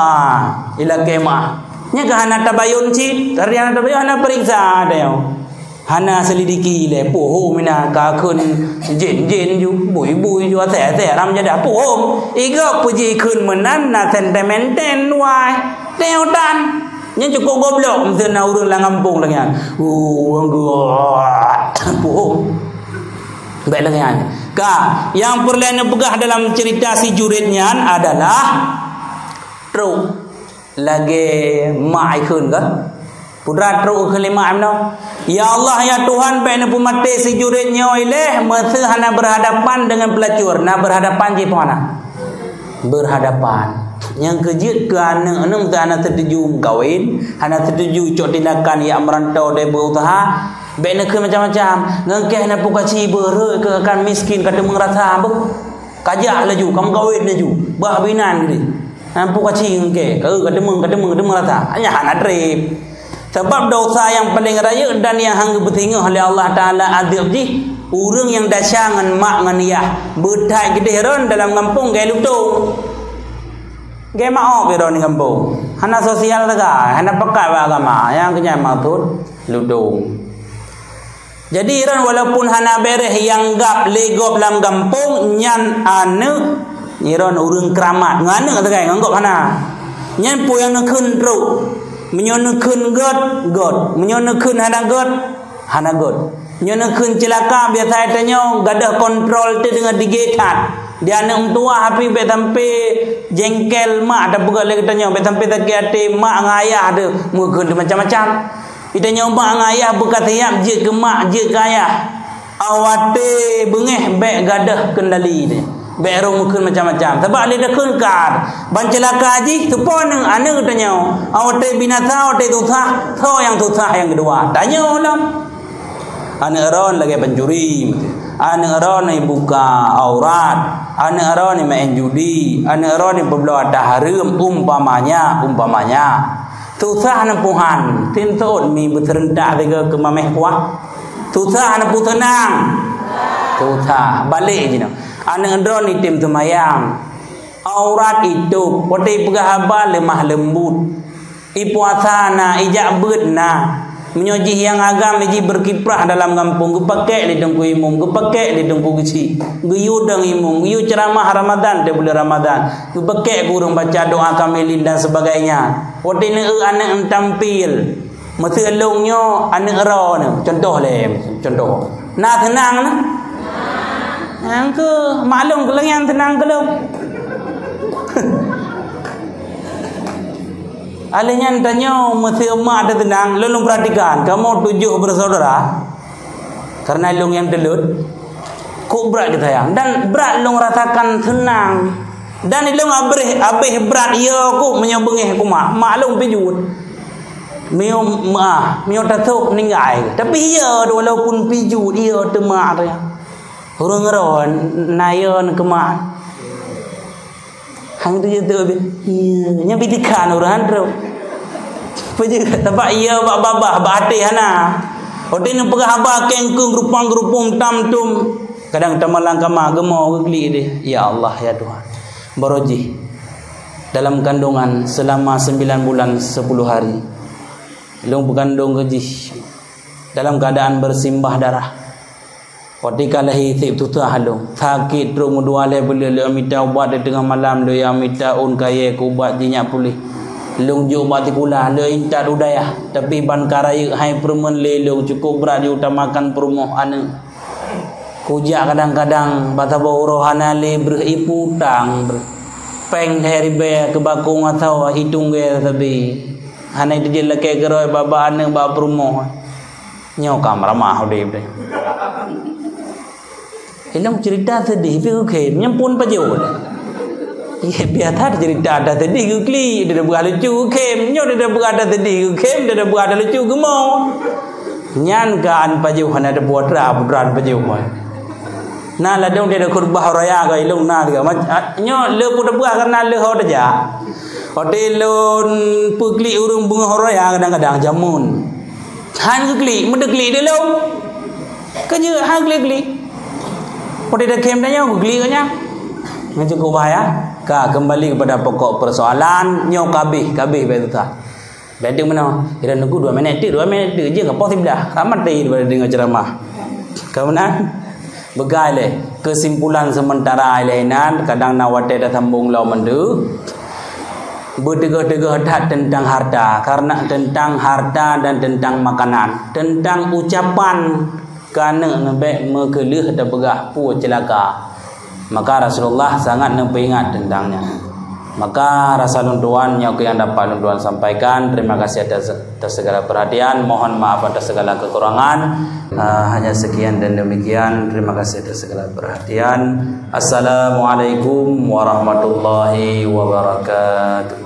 ilakée meu'ah. Nyan ka hana tabayun cit, karena hana tabayun, hana peuriksa tanyoe. Hana selidiki lé, puhom meunan ka kheun jén-jén ju, bui-bui ju, asée-asée ram jadah puhom. Igob peuji kheun meunan na sentimental wai. Teuh tan. Nyan cukôp goblok meuseu na ureuëng lam gampông lagée nyan. Uh, puhom. Baik lagée nyan. Ka, nyang peureulée neupeugah dalam cerita si Jurét nyan adalah trok. Lagée mak ikheun kan? Putra trok keu lima meunoe. Ya Allah, ya Tuhan, bék neupeumaté si Jurét nyoe ilée meuseu hana berhadapan dengan pelacur. Na berhadapan jih peue hana? Berhadapan. Nyang keujeuet keu aneuëk, aneuëk hana setuju meukawen, hana setuju cok tindakan yak meurantau deh berusaha, bék neukheun macam-macam. Ngon keh na pukaci beureuek keu akan miskin ka teumeung rasa beuh. Kajak laju, kamu kawin laju. Bah binan geude. Nampu kaci engke. Eh, kademeung, kademeung, kademeung rasa. Hanya hana treb. Sebab dosa nyang paleng rayeuk dan nyang hana geupeusingoh lé Allah Taala adeueb jih, ureuëng nyang dasya ngon mak ngon yah. Beuthai keudeh ron dalam gampông gaya lutông. Gaya maob ya ron di gampông. Hana sosial teuka, hana pakat bak agama. Nyang keunyan maksud lutông. Jadi, iron walaupun hana bereh nyang gab lé gob lam gampông, nyan aneuëk iron ureuëng keuramat. Ngon aneuëk sagai, ngon gob hana. Nyan peue nyang neukheun trok. Meunyoe neukheun gét, gét. Meunyoe neukheun hana gét, hana gét. Nyoe neukheun ceulaka, biasa tanyoe gadoh kontrol teuh deungon digé that. Di aneuëk meutuwah api bék sampai jengkel mak, tapeugah lé geutanyoe, bék sampai sakét até mak ngon ayah teuh. Meukheun teuh macam-macam. Geutanyoe mak ngon ayah beukasiab jeuet keu mak, jeuet keu ayah. Awai watée beungéh bék gadoh kendali deh. Bék rhom meukheun macam-macam. Sabab lé takheun kat, ban ceulaka jih, teupeue aneuëk, aneuëk geutanyoe. Awai watée binasa, watée susah, soe nyang susah nyang keudua? Tanyoe lom. Aneuëk ron lagée pancuri. Aneuëk ron ibuka aurat. Aneuëk ron imaén judi. Aneuëk ron ipeubloe ata hareuem, umpamanya, umpamanya. Susah neupeuhan, tin sot mi beuseureuntak sigoe keu mameh kuah. Susah neupeuseunang. Susah. Balek jinoe. Aneuëk droe ni tem seumayang. Aurat itôb. Watée ipeugah haba leumah leumbut. Ipuasa na, ijak beuet na. Meunyoe jih nyang agam jih berkiprah dalam gampông, geupakek lé teungku imum, geupakek lé teungku geuchik. Geuyue dong imum, geuyue ceramah Ramadan, di buleuen Ramadan. Geupakek keu ureuëng baca doa kamilin dan sebagainya. Watée neueu aneuëk tampil, meuseu lôn nyoe aneuëk droe nyoe, contoh lé, contoh. Na seunang na? Nyang keu maklum keu lôn nyan seunang keu lôn. Alèh nyan tanyoe meuseu mak teuseunang, lôn, lôn perhatikan, kamoe tujoh bersaudara, karena lôn nyang teulot, kok brat geusayang. Dan brat lôn rasakan seunang. Dan ilôn abéh, abéh brat, iya kok meunyoe beungéh keu mak, mak lôn pijuet. Miyueb meuah, miyueb tasôk meuninggai. Tapi iya walaupun pijuet, iya teuma areueng. Ureuëng roh na iya keu mak. Hang tu je tu, iya, nyan pitikan ureuëng han trok. Peue jeuet, sabab iya bak babah, bak até hana. Watée neupeugah haba kengkeung geurupang-geurupung tam tum. Kadang tamalang kama geumo geuklik deh. Ya Allah, ya Tuhan. Baroe jih dalam kandungan selama sembilan bulan sepuluh hari. Lôn peukandong keu jih dalam keadaan bersimbah darah. Watée ka lahé seb susah lôn. Sakét trok meudua lhée buleuen, lôn mita ubat di teungoh malam, lôn mita ôn kayée keu ubat jinyak puléh. Lôn jok bak sikula, lôn intat u dayah, tapi ban ka rayeuk hai peureumeun lé lôn, cukôp brat jiutamakan peurumoh aneuëk. Kujak kadang-kadang bak saboh uroe hana lé breueh ié putang breueh. Péng lhée ribée keu bakong atawa itunggée sabe. Hana iteubiet lakée keudroe bak-bak aneuëk bak peurumoh. Nyoe ka meuramah udeb deh. Ilong cerita sedih pih geukhém, nyan phon pajoh. Iya, biasa cerita ada sedih geuklik, ada buah lucu geukhém. Nyoe ada buah ada sedih geukhém, ada buah ada lucu geumo. Nyan kan pajoh hana ada buah tra, putra pajoh. Nah, ladong dia ada khutbah raya ka ilong na dia. Mac-, a-, nyoe le pun buah karena le ho teujak. Watèe lôn peuklik ureueng beungoh raya kadang-kadang jameun. Han geuklik, meuteuklik di lôn. Keujeuet han geuklik-klik. Watèe takhém tanyoe geuklik nyan. Nyan cukup bahaya. Ka, kembali kepada pokok persoalan, nyoe kabeh, kabeh bèk tuha. Bèk teuk meunoe, kira nunggu dua minit teuk, dua minit teuk, jeuet ka poh siblah. Ka maté daripada deungoe ceuramah. Ka meunan? Beugai lé. Kesimpulan sementara ilèe inan, kadang na watèe tasambong lom mandum. Beuteugoh-teugoh that teuntang harta, karena teuntang harta dan teuntang makanan, teuntang ucapan keuneuk neubèk meukeuleuh tapeugah peue ceulaka. Maka Rasulullah sangat neupeuingat teuntang nyan. Maka rasa lôn tuan nyoe keuh nyang dapat lôn tuan sampaikan. Terima kasih atas, atas segala perhatian. Mohon maaf atas segala kekurangan. Ah, hanya sekian dan demikian. Terima kasih atas segala perhatian. Assalamualaikum warahmatullahi wabarakatuh.